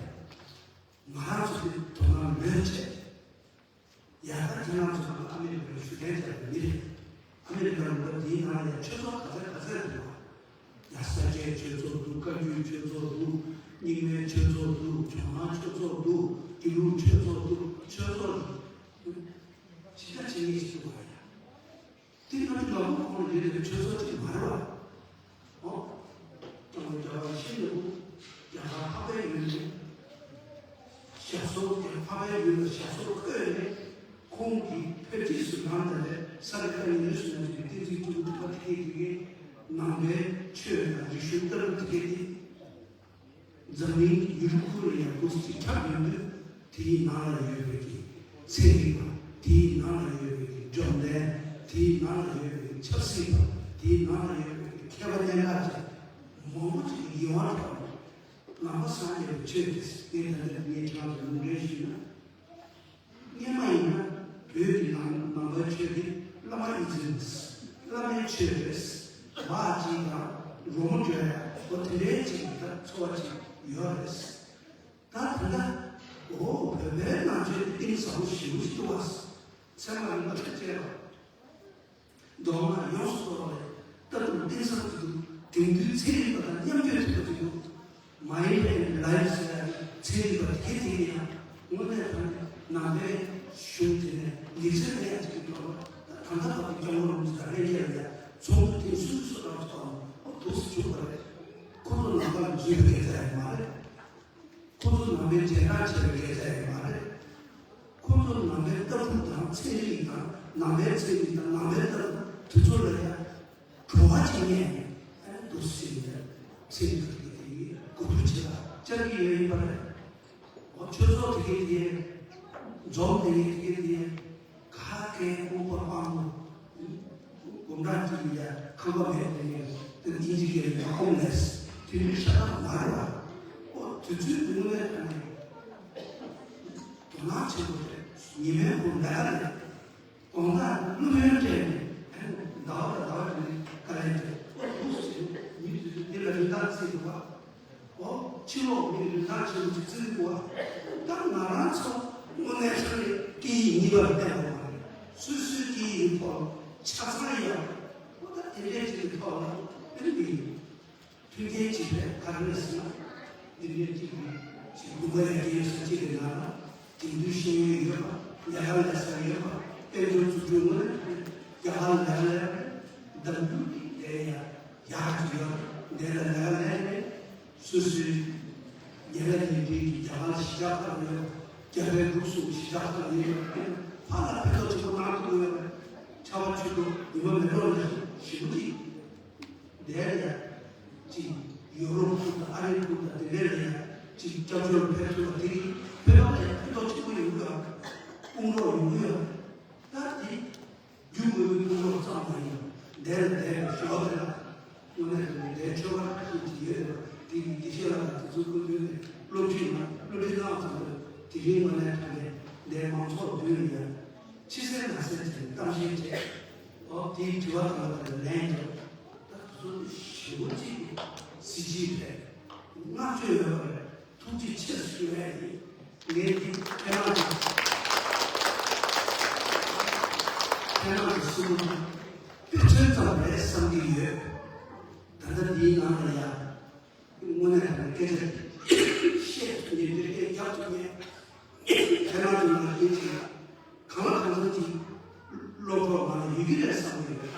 ང་རང་ཚོ་དེ་དོ་སྣང་ལོས་བྱས། ཡ་ད་ཁྱེད་རང་ཚོ་ལ་ཨ་མེ་རི་ཀར་ཞུ་མཁན་ཅིག་ཡང་མི་རེད། ཨ་མེ་རི་ཀར་འགྲོ་དེའི་ནང་ལ་ཡང་ཆོས་ཚོགས་ག་ཚད་ག་ཚད་འདུག་བ། ཡ་ས་སྐྱའི་ཆོས་ཚོགས་འདུག་བཀའ་བརྒྱུད་ཆོས་ཚོགས་འདུག་རྙིང་མའི་ཆོས་ཚོགས་འདུག་ཇོ་ནང་ཆོས་ཚོགས་འདུག་དགེ་ལུགས་ཆོས་ཚོགས་འདུག་ཆོས་ཚོགས་འདུག་ཇི་ལྟར་བྱེད་ངེས་ཤིག་འདུག་བ་ཡ། དེ་ང་ཚོ་ལ་ཁོ་ཁོང་ལ་ཡོད་པའི་ཆོས་ཚོགས་ཅིག་མ་རེད་བ། ཚོགས་ཀྱི་འཕགས་པའི་ཡུལ་ལ་ཞབས་སོར་བཀོད་ནས། ཁོང་གིས་བོད་རིགས་སུ་ལངས་ཏེ་ས་དགེ་བཀའ་རྙིང་ལས་སུ་ནང་གི་བསྟན་འཛིན་སྐྱེས་བུ་ཐུབ་པ་དེ་གས་དེ་གས་ནང་པའི་ཆོས་དང་རིག་གཞུང་ལྟ་བུ་དེ་གས་དེ། འཛམ་གླིང་ཡུལ་ཁུལ་ལ་ཡང་སྐུ་གཟུགས་ཅིག་ཁྱབ་ཡོད་མོད། དེའི་ནང་ལ་ཡོད་པའི་གི་ཚན་རིག་པ། དེའི་ནང་ལ་ཡོད་པའི་གི་སྒྲོམ་གདན། དེའི་ནང་ལ་ཡོད་པའི་གི་ཆབ་སྲིད་པ། དེའི་ནང་ལ་ཡོད་པའི་གི་མཁས་པ་སྙན་གྲགས་ཅན་མང་པོ་ཅིག་ཡིད་དབང་འཕྲོག་ནས། ནང་པ་སངས་རྒྱས་པའི་ཆོས་དེ་ངས་ད་ལྟ་ངས་ཁྱེད་རང་ཚོ་ལུང་འདྲེན་ཞུས་ན། སྔོན་མ་ཡིན་ན་བོད་ཀྱི་ནང་ནང་པའི་ཆོས་དེ་བླ་མ་ཨི་ཛི་ཨིན། བླ་མའི་ཆོས་རེད། བ་ཅིག་དང་རོལ་མོ་རྒྱག་ཡ་འོ་དེ་འདྲའི་ཅིག་གི་ད་འཚོ་བ་ཅིག་ཡོད་རེད། ད་ད་ལྟ་འོ་བོད་པའི་ནང་ཆོས་དེ་གཏིང་ཟབ་པོ་ཞེ་པོ་ཞིག་འདུག་བ། ཚད་མ་རིག་པ་ཁྲིད་བྱས་པ། མདོ་སྔགས་ཡོངས་སུ་རྫོགས་པ་ལས་ལྟ་གྲུབ་གཏིང་ཟབ་ཅིག་འདུག་དེང་དུས་ཚན་རིག་པ་དང་མཉམ་སྤྱོད་ཐུབ་པ་ཅིག་འདུག་མ་ཡིན་པའི་ལའིབ་ཟེར་ཡ་ཚན་རིག་པ་དེ་དེ་ཡང་དངོས་གནས་དྲང་གནས་ནང་པའི་གཞུང་དེ་ནས་ལེགས་ཚོད་ལེན་ཡ་ཅིག་གི་ཐོག་ལ་ད་ལྟ་བར་དུ་སྐྱབས་མགོན་རིན་པོ་ཆེ་དང་ལྷན་རྒྱས་ལ་ཡ་ཚོགས་འདུ་ཐེངས་སུམ་ཅུ་སོ་གྲངས་ཀྱི་ཐོག་ནས་འོ་འདུག་སེ་བྱུང་བ་རེད། ཁོ་ཚོ་ནང་པ་ལ་འཛུལ་བའི་སྐད་ཆ་ཡང་མ་རེད། ཁོ་ཚོ་ནང་པའི་འབྲེལ་ཐག་ཆད་པའི་སྐད་ཆ་ཡང་མ་རེད། ཁོ་ཚོ་ནང་པའི་ལྟ་གྲུབ་དང་ཚན་རིག་དང་ནང་པའི་ཚན་རིག་དང་ནང་པའི་ལྟ་གྲུབ་དེ་ཚོ་ལ་ཡང་བྲོ་བ་ཅིག་རྙེད་ནས་ཨ་ནི་འདུག་སེ་ཡིན་ཡང་ཚན་རིག་དང་དེ་ཡི་གོ་བསྡུར་བྱེད་ལ་བཅར་གྱི་ཡོད་ཡིན་པ་རེད། འོ་ཆོས་ཚོགས་དེ་གའི་དེ་འཛོམས་དེ་གའི་དེ་གའི་དེ། ག་གེ་ཨུ་པ་པང་ལོ། དགོང་དག་ཅིག་ཡ་ཁང་པ་མེད་དེ་ནས་དེ་ཨིན་ཇི་སྐད་ནས་ཧོམ་ལེ་སི་དེ་འདྲའི་ཤ་སྟག་མ་རེད་བ། ཨོ་དུས་ཚོད་དུས་ངན་དང་ནས་དོ་སྣང་བྱེད་དགོས་རེད། ཉི་མའི་འཁོར་ལས་ཀ་རེད། དགོང་དག་ཀླུ་སྨྱོན་སྤྲད་ནས་ཟླ་བ་ལ་ཟླ་བ་དེ་ནས་དཀའ་ལས་འདྲ་ཨོ་དུས་ཚོད་ཉི་མ་དུས་ཚོད་འདི་ལ་རིན་ཐང་བརྩི་དགོས་བ། ཨོ། ཕྱི་ལོགས་མི་རིན་ཐང་ཆེན་པོ་ཅིག་བརྩི་གི་འདུག་བ། ད་ང་རང་ཚོ་དངོས་གནས་དྲང་གནས་སྐད་ཡིག་གཉིས་པ་ལ་བསྟན་པ་མ་རེད། སོ་སོའི་སྐད་ཡིག་གི་ཐོག་ཆ་ཚང་ཡག་ཨོ་ད་དེ་འདྲའི་ཅིག་གི་ཐོག་ལ་དེ་འདྲ་མི་ཡིན། མཐུན་རྐྱེན་ཅིག་རེད་ག་རེ་རེད་ཟེར་ན། འདི་འདྲའི་ཅིག་གི་ཅིག་དགོན་པ་ཡ་རྒན་ས་ཅིག་གི་ནང་ལ་དེང་དུས་ཤེས་ཡོན་ཡོད་པ་ལས་ཀ་ལས་ས་ཡོད་པ་དཔལ་འབྱོར་འཛུགས་སྐྲུན་དངོས་གནས་རྒྱ་གར་ལས་ཀ་ལས་པ་རེད། འདམ་རྒྱུད་ཀྱི་ལས་ཡ་ཡག་ཅིག་ཡོད་འདི་ལ་ལས་ཀ་ལས་ནས། སོ་སོའི་ཉེ་ལ་ཉེ་འབྲེལ་གྱི་རྒྱ་གར་གཞིས་ཆགས་ཁག་ལ་ཡོད། རྒྱ་བལ་འབྲུག་གསུམ་གྱི་གཞིས་ཆགས་ཁག་ལ་ཡོད། ཕར་ལ་ཕན་ཐོགས་ཆེན་པོ་གནང་ཐུབ་ཡོད། ཆར་པ་ཆུ་དྲོ་ཉི་མ་མེ་ཏོག་ལ་ཞིབ་མོ་ཅིག་བསྡད་ཡ་ཅིག་ཡོ་རོབ་ཁུལ་དང་ཨ་རིའི་ཁུལ་དང་དེ་འདྲ་ལ་ཡ་ཅིག་སྐྱབས་བཅོལ་ཕེབས་ཐུབ་པ་དེ་གིས་བོད་པ་ལ་ཡ་ཕན་ཐོགས་ཆེན་པོ་ཡོང་གི་ཡོད། དཔུང་རོགས་ཡོང་གི་ཡོད། ད་དེ། རྒྱུ་དངོས་པོའི་ཀུན་སློང་ཙམ་མ་ཡིན། འདས་ལ་འདས་པའི་ཞོགས་དེ་ལ། དངོས་གནས་དྲང་གནས་འདས་ཆོས་པ་ཁ་ཤས་ཅིག་ཡོད་རེད་པ། དེ་ཡི་དགེ་བཤེས་ལགས་དང་དེ་ཚོའི་སྐུ་མདུན་ནས་སློབ་ཁྲིད་གནང་། སློབ་ཁྲིད་གནང་ཙམ་དུ་དེ་རིང་དངོས་གནས་དྲང་གནས་འདས་མང་ཚོགས་མདུན་ལ་ཡང་ཕྱི་གསལ་ནང་གསལ་བྱས་ནས་གཏམ་བཤད་བྱས། འོ་དེའི་དྲི་བ་དང་དེ་ལ་ལན་རྒྱབ། ད་དེ་ཚོ་ཞེ་པོ་ཅིག་གཟི་བརྗིད་རེད། བསྔགས་བརྗོད་ཡོད་པ་རེད། ཐུགས་རྗེ་ཆེ་ཞུ་ཡ་ཡིན། ངས་འདི་ཁྱེད་རང་གི་ཁྱེད་རང་གི་གསུང་དཔེ་མཚོན་ཙམ་རེད་བསམ་གྱི་ཡོད། ད་ལྟ་འདིའི་ནང་ལ་ཡ་དངོས་གནས་དྲང་གནས་སྐད་ཆ་བཤད་ཐུབ་མཁན་འདིར་སྐད་རྒྱག་ཐུབ་མཁན་ཁྱེད་རང་གི་ནང་ཡིན་ཅིག་གང་ལ་གང་འཚམ་ཅིག་སློབ་གྲོགས་ནང་ལ་ཡོད་ཀྱི་རེད་བསམ་གྱི་ཡོད།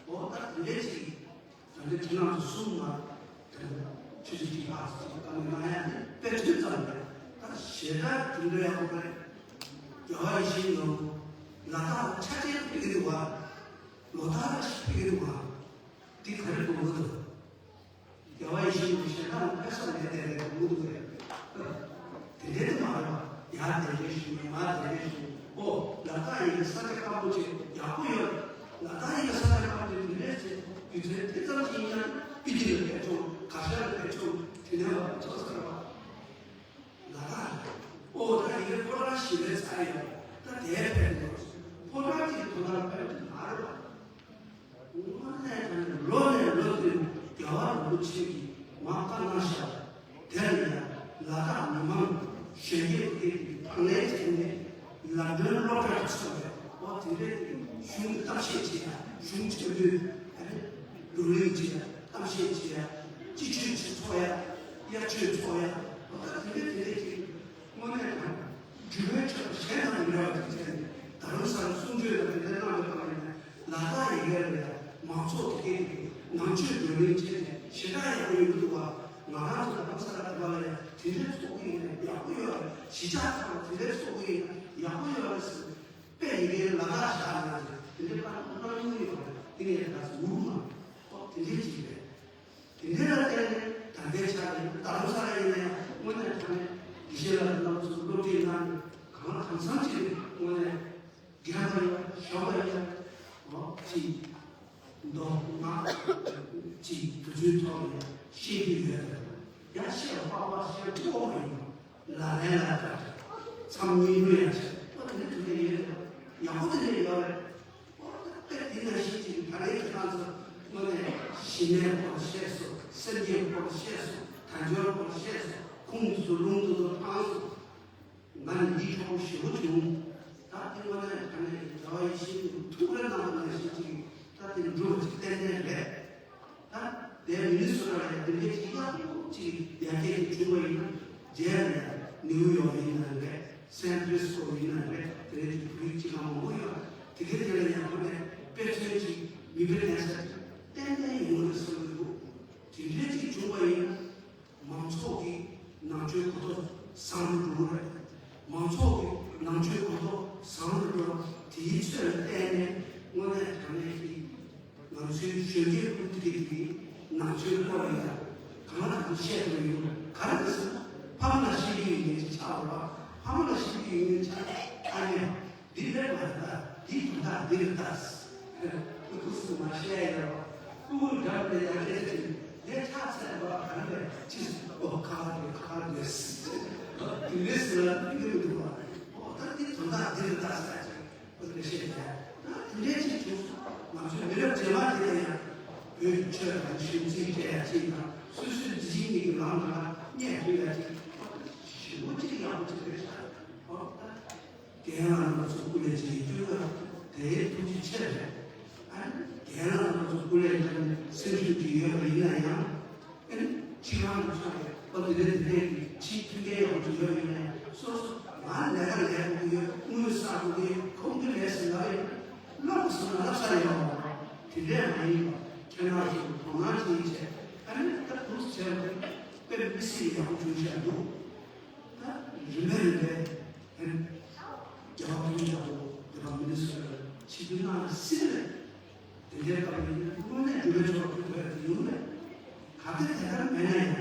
འོ་ད་དེ་འདྲས་ཅིག་ད་ལྟ་ཁྱེད་རང་ཚོ་གསུམ་ལ་དེ་ཆུ་ཚོད་གཅིག་ལྷག་ཙམ་བཀའ་མོལ་གནང་ཡ་དེ་དཔེ་མཚོན་ཙམ་རེད། ད་ཞེ་དྲག་གྲུབ་འབྲས་ཡག་པོ་རེད། རྒྱལ་བ་ཡིད་བཞིན་ནོར་བུ་ལ་དྭགས་ལ་ཆ་ཆེན་ཕེབས་ཀྱི་འདུག་བ། ལོ་ལྟར་ཕེབས་ཀྱི་འདུག་བ། འདི་ག་རེ་དགོངས་ཀྱི་འདུག་རྒྱལ་བ་ཡིད་བཞིན་ནོར་བུ་གཞན་དག་ལ་ཕེབས་ས་མེད་དེ་རེད་དགོངས་ཀྱི་འདུག་རེད། དེ་འདྲའི་དེ་མ་རེད་བ། ཡར་དེ་འདྲའི་ཞུ་མར་དེ་འདྲའི་ཞུ། ཨོ་ལ་དྭགས་ཡི་གེ་ས་ཆ་སྐམ་པོ་ཅིག་ཡག་པོ་ཡོད། ལ་དྭགས་ཡི་གེ་ས་ཆ་སྐམ་པོ་ཅིག་དེ་འདྲས་ཅིག་རྒྱུ་མཚན་དེ་ཙམ་ཅིག་ཡིན་ན་པི་ཏི་ལ་ཕེབས་ཆོག་གར་ཞ་ལ་ཕེབས་ཆོག་དེ་ནས་བ་ཕེབས་ཆོག་ས་རེད་བ། ལ་དྭགས་ཨོ་ད་ཡི་གེ་ཕོ་བྲང་ཞིག་ལས་ཚར་ཡོད། ད་དེ་ཕེབས་འགྲོ། ཕོ་བྲང་གཅིག་དོ་སྣང་ཕེབས་ཀྱི་མ་རེད་བ། དངོས་གནས་དྲང་གནས་ལོ་ནས་ལོ་བསྟུད་རྒྱལ་བ་རིན་པོ་ཆེ་གིས་མར་བཀའ་གནང་བཞག་དེ་ལ་ཡང་ལ་དྭགས་མི་མང་གཞོན་སྐྱེས་དེ་གའི་དང་ལེན་བྱས་ནས་ལམ་སྟོན་སློབ་གྲྭར་ཚུད་པའི་འོ་དེ་འདྲའི་གཞུང་གི་གཏམ་བཤད་བྱེད་ཡ། གཞུང་ཆེན་པོའི་བགྲོ་གླེང་བྱེད་ཡ། གཏམ་བཤད་བྱེད་ཡ། སྤྱི་ཆོས་ཆོས་ཚོགས་ཡ། དབྱར་ཆོས་ཚོགས་ཡ། འོ་ད་དེ་འདྲའི་དེ་འདྲའི་ཅིག་དངོས་གནས་དྲང་འཇུ་བའི་ཆོས་པ་གཞན་དང་མི་འདྲ་བ་ཅིག་བྱས་ནས་རྡ་རམ་ས་ལ་གསུང་ཆོས་དང་དེ་འདྲའི་གནང་བའི་སྐབས་ལ་ཡིན་ན་ལ་དྭགས་ཡི་གེ་ལ་ཡང་མང་ཚོགས་དེ་གའི་ནང་ཆོས་བགྲོ་གླེང་བྱས་ནས་ཞེ་དྲག་ཡག་པོ་ཡོང་གི་འདུག་བ། ང་རང་ཚོ་རྡ་རམ་ས་ལ་དེ་བ་ལ་ཡང་དེ་འདྲའི་ཚོགས་ཀྱི་ཡིན་ན་ཡག་པོ་ཡོད་རེད། གཞིས་ཆགས་ཚང་མ་དེ་འདྲའི་བཟོ་དགོས་ཡིན་ན་ཡག་པོ་ཡོད་རེད་ཟེར། དཔེ་ཡི་གེ་ལ་དྭགས་བཞག་ན་དེ་འདྲའི་པར་སྣང་མྱོང་ཡོད་རེད། དེ་ངས་ད་ཟུར་མ་ཨོ་དེ་འདྲའི་ཅིག་རེད། དེ་འདྲ་ལ་བརྟེན་ནས་ད་ལྟའི་ཆ་ནས་རྡ་རམ་ས་ལ་ཡིན་ནའི་དངོས་གནས་དྲང་གནས་དགེ་བཤེས་ལགས་རྣམ་ཚོ་སློབ་ཁྲིད་གནང་ནས་གང་ལ་གང་འཚམ་ཅིག་དངོས་གནས་རྒན་པ་ཡིན་ཞོགས་པ་ཡིན་འོ་ཅིག་མདོ་སྔགས་ཅིག་དུས་ཚོད་ཐོག་ནས་ཤེས་ཀྱི་ཡོད་རེད། ཡང་བཤད་པ་པགས་པ་བཤད་ཐུབ་པ་ཡིན་ལ་ལན་ལ་ལྟ་མཚམས་གཉིས་ལོས་ཡང་བཤད་པ་དེ་འདྲ་དུས་ལས་ཡོད་རེད། ཡག་པོ་དེ་འདྲ་ཡོད་རེད། དཔེ་དེ་ནང་བཞིན་གྱི་ད་རེས་ཁྱེད་རང་ཚོ་དངོས་གནས་ཞི་གནས་སྐོར་བཤད་སོང་། སེམས་བསྐྱེད་སྐོར་བཤད་སོང་། དལ་འབྱོར་སྐོར་བཤད་སོང་། ཁུངས་སུ་ལུང་དུ་དུ་འཕངས་སོང་། ང་ནི་ཡིད་འཕྲོག་ཞེ་པོ་བྱུང་། ད་དེ་དངོས་གནས་ད་ནས་རྒྱལ་བ་ཡིད་བཞིན་དུ་ཐུགས་རེ་གནང་བ་ནང་བཞིན་གྱི་ད་དེ་འགྲུབ་པ་ཅིག་ཏན་ཏན་རེད། ད་དེ་མི་ནི་སོ་ཊ་ལ་ཡང་དེ་འདྲའི་ཅིག་ཡག་པོ་ཅིག་ཡར་རྒྱས་ཅིག་བྱུང་བ་ཡིན་ན་རྗེས་ལ་ཡང་ནིའུ་ཡོག་ཡིན་ན་རེད། སན་ཕྲན་སི་སྐོ་ཡིན་ན་རེད། དེ་འདྲའི་ཅིག་བོད་རིགས་ཅིག་ལ་མང་པོ་ཡོད། དེ་གའི་དེ་ལ་ཡང་དངོས་གནས་དཔེ་མཚོན་ཅིག་མིག་དཔེ་ལེན་ས་ཅིག་ཏན་ཏན་ཡོང་གི་རེད་བསམ་གྱི་འདུག་དེ་འདྲའི་ཅིག་བྱུང་བ་ཡིན་ན། མང་ཚོགས་ཀྱི་ནང་ཆོས་གོ་རྟོགས་བཟང་རུ་འགྲོ་གི་རེད། མང་ཚོགས་ཀྱི་ནང་ཆོས་གོ་རྟོགས་བཟང་རུ་འགྲོ་བ་དེའི་ཚོད་ལ་བརྟེན་ནས་དངོས་གནས་དྲང་གནས་ཀྱི་ང་ཚོའི་གཞོན་སྐྱེས་ཀུན་གྱིས་ཀྱི་ནང་ཆོས་སྐོར་ལ་ཡང་གང་ལ་གང་བཤད་དགོས་ཡོད་ག་རེ་ཟེར་ན་ཕ་མ་ལ་བཤད་ཀྱི་ཡོད་མཁན་ཅིག་ཆགས་པ་རེད། ཕ་མ་ལ་བཤད་ཀྱི་ཡོད་མཁན་ཅིག་ཨ་ནེ། འདི་ལས་མ་ལྟ། འདི་དོན་དག་འདི་རེད་ད། ཁུ་ཁུ་སུ་མ་བཤད་ཡ་རོ། ཁུ་ཁུ་འགྲམ་ནས་ཡར་སླེབས་ཤིང་ལས་ཆགས་ཚར་བ་གང་ལས་ཅི་ཨོ་ཁ་བ་རེད་ཁ་བ་རེད། འདི་ལས་སུ་ལ་འདི་རེད་འདུག་བ། ཨོ་ད་འདི་དོན་དག་འདི་རེད་ད་ཟེར་ཅིག་ཁོ་ལས་བཤད་ཡ། ད་འདི་འདྲས་ཅིག་བྱུང་སོང་། ང་ཚོའི་མི་རབས་རྗེས་མ་དེ་ལ་ཡང་བོད་ཀྱི་ཆོས་དང་གཞུང་འཛིན་སྤྲད་ཡ་ཅིག་དང་སོ་སོའི་འཛིན་གཉིས་ཀྱི་ལམ་དུ་ལ་སྙད་ཐོས་ཡ་ཅིག་ཞེ་པོ་ཅིག་ཡག་པོ་ཅིག་རེད་ཤག་ཨོ་ད། རྒན་ལགས་རྣམ་པ་ཚོ་སྐུ་ལས་བྱེད་ཀྱི་སྐྱོན་ལ་དེའི་ཐུགས་རྗེ་ཆེ་རེད། ཨ་ནི་རྒན་ལགས་རྣམ་པ་ཚོ་སྐུ་ལས་ཀྱང་སེམས་ཤུགས་ཀྱི་ཡོད་པ་ཡིན་ན་ཡང་། ཨ་ནི་ཕྱི་ཁང་དུ་ཚོགས་པའི་སྐབས་དེ་འདྲ་དེ་འདྲའི་གི་ཕྱིའི་མཐུན་རྐྱེན་ཡག་པོ་ཅིག་ཡོད་པ་ཡིན་ན་ཡང་སོ་སོ་ང་ལས་ཀ་ལས་དགོས་ཀྱི་ཡོད། དངུལ་བསགས་དགོས་ཀྱི་ཡོད། ཁོང་གི་ལས་སུ་ལབ་ཡོད། ལབ་དགོས་སོང་ན་ལབ་ས་ཡོད་མ་རེད། དེ་འདྲས་མ་ཡིན་པ་ཁྱེད་རང་ཚོ་དོ་སྣང་བྱེད་ཡིན་བྱས་ཨ་ནི་ད་འདུག་བྱས་པ་དཔེ་མི་སྲིད་ཡག་པོ་བྱུང་བཞག་འདུག་ད་རིམ་པས་རིམ་པས་ཨ་ནི་རྒྱལ་བ་ཀུན་ལེགས་མཆོག་དང་བོད་པ་མི་ནི་སོ་ཊ་ལ་ཆིབས་བསྒྱུར་གནང་ནས་སྲིད་རེད། དེ་འདྲའི་སྐབས་ལ་ཡིན་ན་དངོས་གནས་འགྲུལ་པའི་ཕྱོགས་ལ་ཕུལ་དགོས་ཡ་དེ་ཡོང་རེད། གལ་ཏེ་དེ་ལྟར་མེད་ན་ཡང་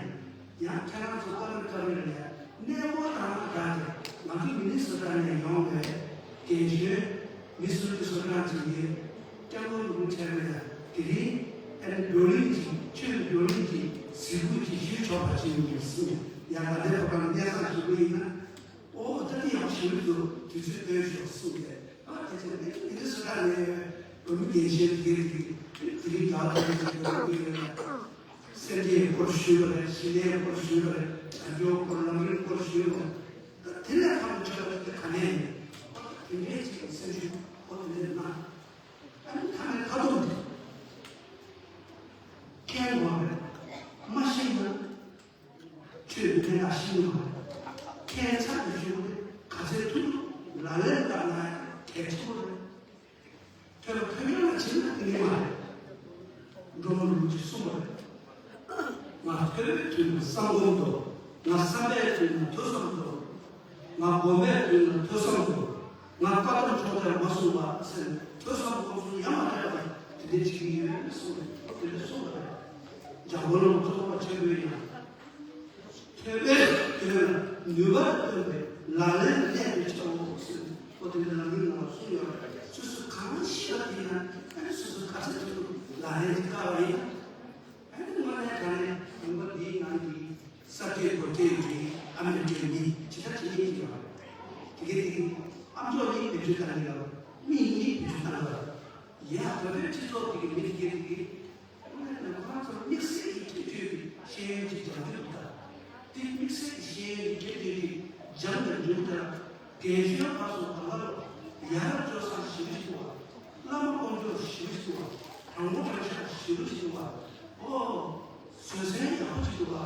ཡང་ཁྱེད་རང་ཚོ་བཀའ་མོལ་བཀའ་མོལ་ལ་ཡང་གནས་སྐོར་དང་སྦྲགས་ཏེ་ང་ཚོ་མི་ནི་སོ་ཊ་ནས་ཡོང་བའི་རྒན་གཞོན་མི་སུ་གི་སོ་ཊ་ཅིག་ཡོད། སྐྱབས་མགོན་རིན་པོ་ཆེ་ལ་ཡང་དེ་རིང་ཨ་ནི་བགྲོ་གླེང་གི་ཆོས་ཀྱི་བགྲོ་གླེང་གི་གཟིགས་སྐོར་ཅིག་ཞུས་ཆོག་པ་ཅིག་ཡོང་གི་སྲིད་ཡང་ད་ལྟའི་བོད་པ་ལ་སྙན་སེང་ཞུ་གི་ཡིན་ན། ཨོ་ད་དེ་ཡག་ཞིག་འདུག་དུས་ཚོད་སྟོན་ཤོག་གསུངས་ཏེ་ཨ་དེ་ཚོ་དེ་དེ་ཚོ་ད་ནས་བོད་མི་རྒན་གཞོན་དེ་དེ་དེ་རིང་རྒྱ་ལ་དེ་ཚོ་དེ་ཚོ་སེམས་ཅན་སྐོར་ཞུས་པ་རེད། ཞི་གནས་སྐོར་ཞུས་པ་རེད། བྱང་ཆུབ་སྐོར་ལམ་རིམ་སྐོར་ཞུས་པ་རེད། ད་དེ་ལས་ཁག་པོ་ཆགས་པ་དེ་ག་ནས་ཡིན། ཨོ་ད་དེ་འདྲའི་ཅིག་སེམས་ཤུགས་ཨོ་དེ་འདྲ་གནང་ཨ་ནི་ད་ནས་ད་དུང་མཁྱེན་དགོས་རེད། མ་ཤེས་ན། ཆོས་ཀྱི་གནད་འགག་ཤེས་ནུས་པ། ཁྱད་མཚར་དུ་ཞུ་བ་ནི་ག་ཚད་ཐུབ་ཐུབ་ལག་ལེན་བསྟར་ན་གལ་ཆེན་པོ་རེད། ཐོས་པ་ཐོས་རྒྱུ་ལ་བྱིན་ན་དེ་ནི་མ་རེད། འགྲོ་མ་རུ་ཅིག་གསུངས་པ་རེད། ང་ཐོས་པའི་དུས་ན་བསམ་སྒོམ་དོ། ང་བསམ་པའི་དུས་ན་ཐོས་བསམ་དོ། ང་སྒོམ་པའི་དུས་ན་ཐོས་བསམ་དོ། ང་བཀའ་གདམས་ཕྱོགས་བྲལ་མ་གསུངས་པ་ཟེར་ནས་ཐོས་བསམ་སྒོམ་གསུམ་ཡ་མ་བྲལ་བ་དེ་འདྲ་བྱེད་ཀྱི་ཡོད་གསུངས་ནས་དེ་འདྲ་གསུངས་པ་རེད། འཇམ་མགོན་རིན་པོ་ཆེ་ཆེན་པོའི་ཡང་ཐོས་པའི་དོན་ལ་ནུས་པ་བཏོན་པའི་ལག་ལེན་གནད་དུ་འཁྱེར་རོགས་ཟེར་ནས་ཁོ་དེ་འདྲ་ལམ་རིམ་ནང་གསུངས་ཡོད་རེད། སོ་སོ་གང་ཤེས་པ་དེ་ཡིན་ན་ཨ་ནི་སོ་སོ་ག་ཚོད་ཐུབ་ཐུབ་ལག་ལེན་དེ་བསྟར་བ་ཡིན་ན་ཨ་ནི་དངོས་གནས་དྲང་གནས་ལུང་པ་འདིའི་ནང་གི་ས་སྐྱེས་སྒོ་སྐྱེས་ཀྱི་ཨ་མའི་སྐྱེས་མི་ཇི་ལྟར་བྱེད་ཀྱི་ཡོད་རེད། དེ་གའི་དེ་གའི་ཨ་མཆོག་གཉིས་བེད་སྤྱོད་བཏང་གི་ཡོད་རེད། མིག་གཉིས་བེད་སྤྱོད་བཏང་གི་ཡོད་རེད། ཡ་བོད་པའི་སྤྱི་ཚོགས་དེ་གི་མི་དེ་གའི་དེ་གའི་དངོས་གནས་ཁོ་རང་ཚོར་དམིགས་བསལ་གྱི་ཁྱད་ཆོས་ཀྱི་ཤེས་ཡོན་ཅིག་སྦྱང་རྒྱུ་འདུག་ད། དེ་དམིགས་བསལ་གྱི་ཤེས་ཡོན་གྱི་ཁྱད་ཆོས་ཅིག་སྦྱང་དང་འཇུག་དང་རྒན་གཞོན་བར་སོང་གང་ག་ལ་ཡ་རབས་སྤྱོད་བཟང་ཞེ་པོ་ཞིག་འདུག་བ། བླ་མ་དཀོན་མཆོག་ཞེ་པོ་ཞིག་འདུག་བ། དྲང་པོ་དྲང་བཞག་ཞེ་པོ་ཞིག་འདུག་བ། ཨོ། བཟོད་བསྲན་ཡག་པོ་ཞིག་འདུག་བ།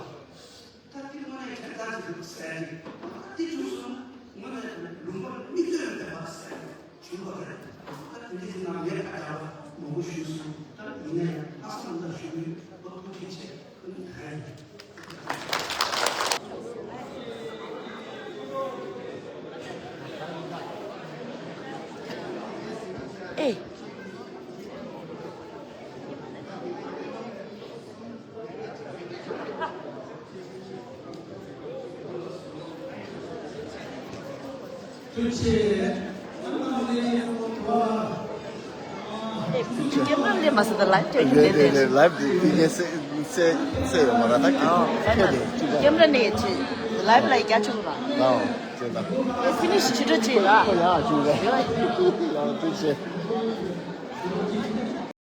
ད་དེ་དངོས་གནས་ཁྱད་མཚར་ཅིག་འདུག་ཟེར་ནས་ད་དེ་བྱུང་སོང་ན་དངོས་གནས་ལུང་པར་མིག་ལྟོས་མེད་པ་ཟེར་ནས་བྱུང་བ་རེད། ད་དེ་འདྲའི་ནང་ངས་ཁ་བརྡ་མང་པོ་ཞུས་སོང་། ད་ཡིན་ན་ཡང་ལྷག་བསམ་རྣམ་དག་ཞུ་གི་ཡོད། ཐུགས་རྗེ་ཆེ། ད་ཡིན། ཨེ། ཨེ། ཀེམ་ར་ལས་མ་ཟད་ལའིབ་སྟོན་གྱི་རེད་རེད་རེད། ལའིབ་དེ་དེ་ངས་སེ་སེ་སེ་ཡོང་བ་ར། ད་ཨོ་ཁྱེད་ཁྱེད་དེ་ཅི་ཀེམ་ར་ནས་ཅི་ལའིབ་ལ་རྒྱ་ཆུང་ར། ལའོ་ཅི་ད། ཨེ་ཕི་ནི་ཤི་ཆུ་ཏྲ་ཅི་ར། ཨོ་ཡ་ཅི་ར། ལའོ་ཏུ་ཅི།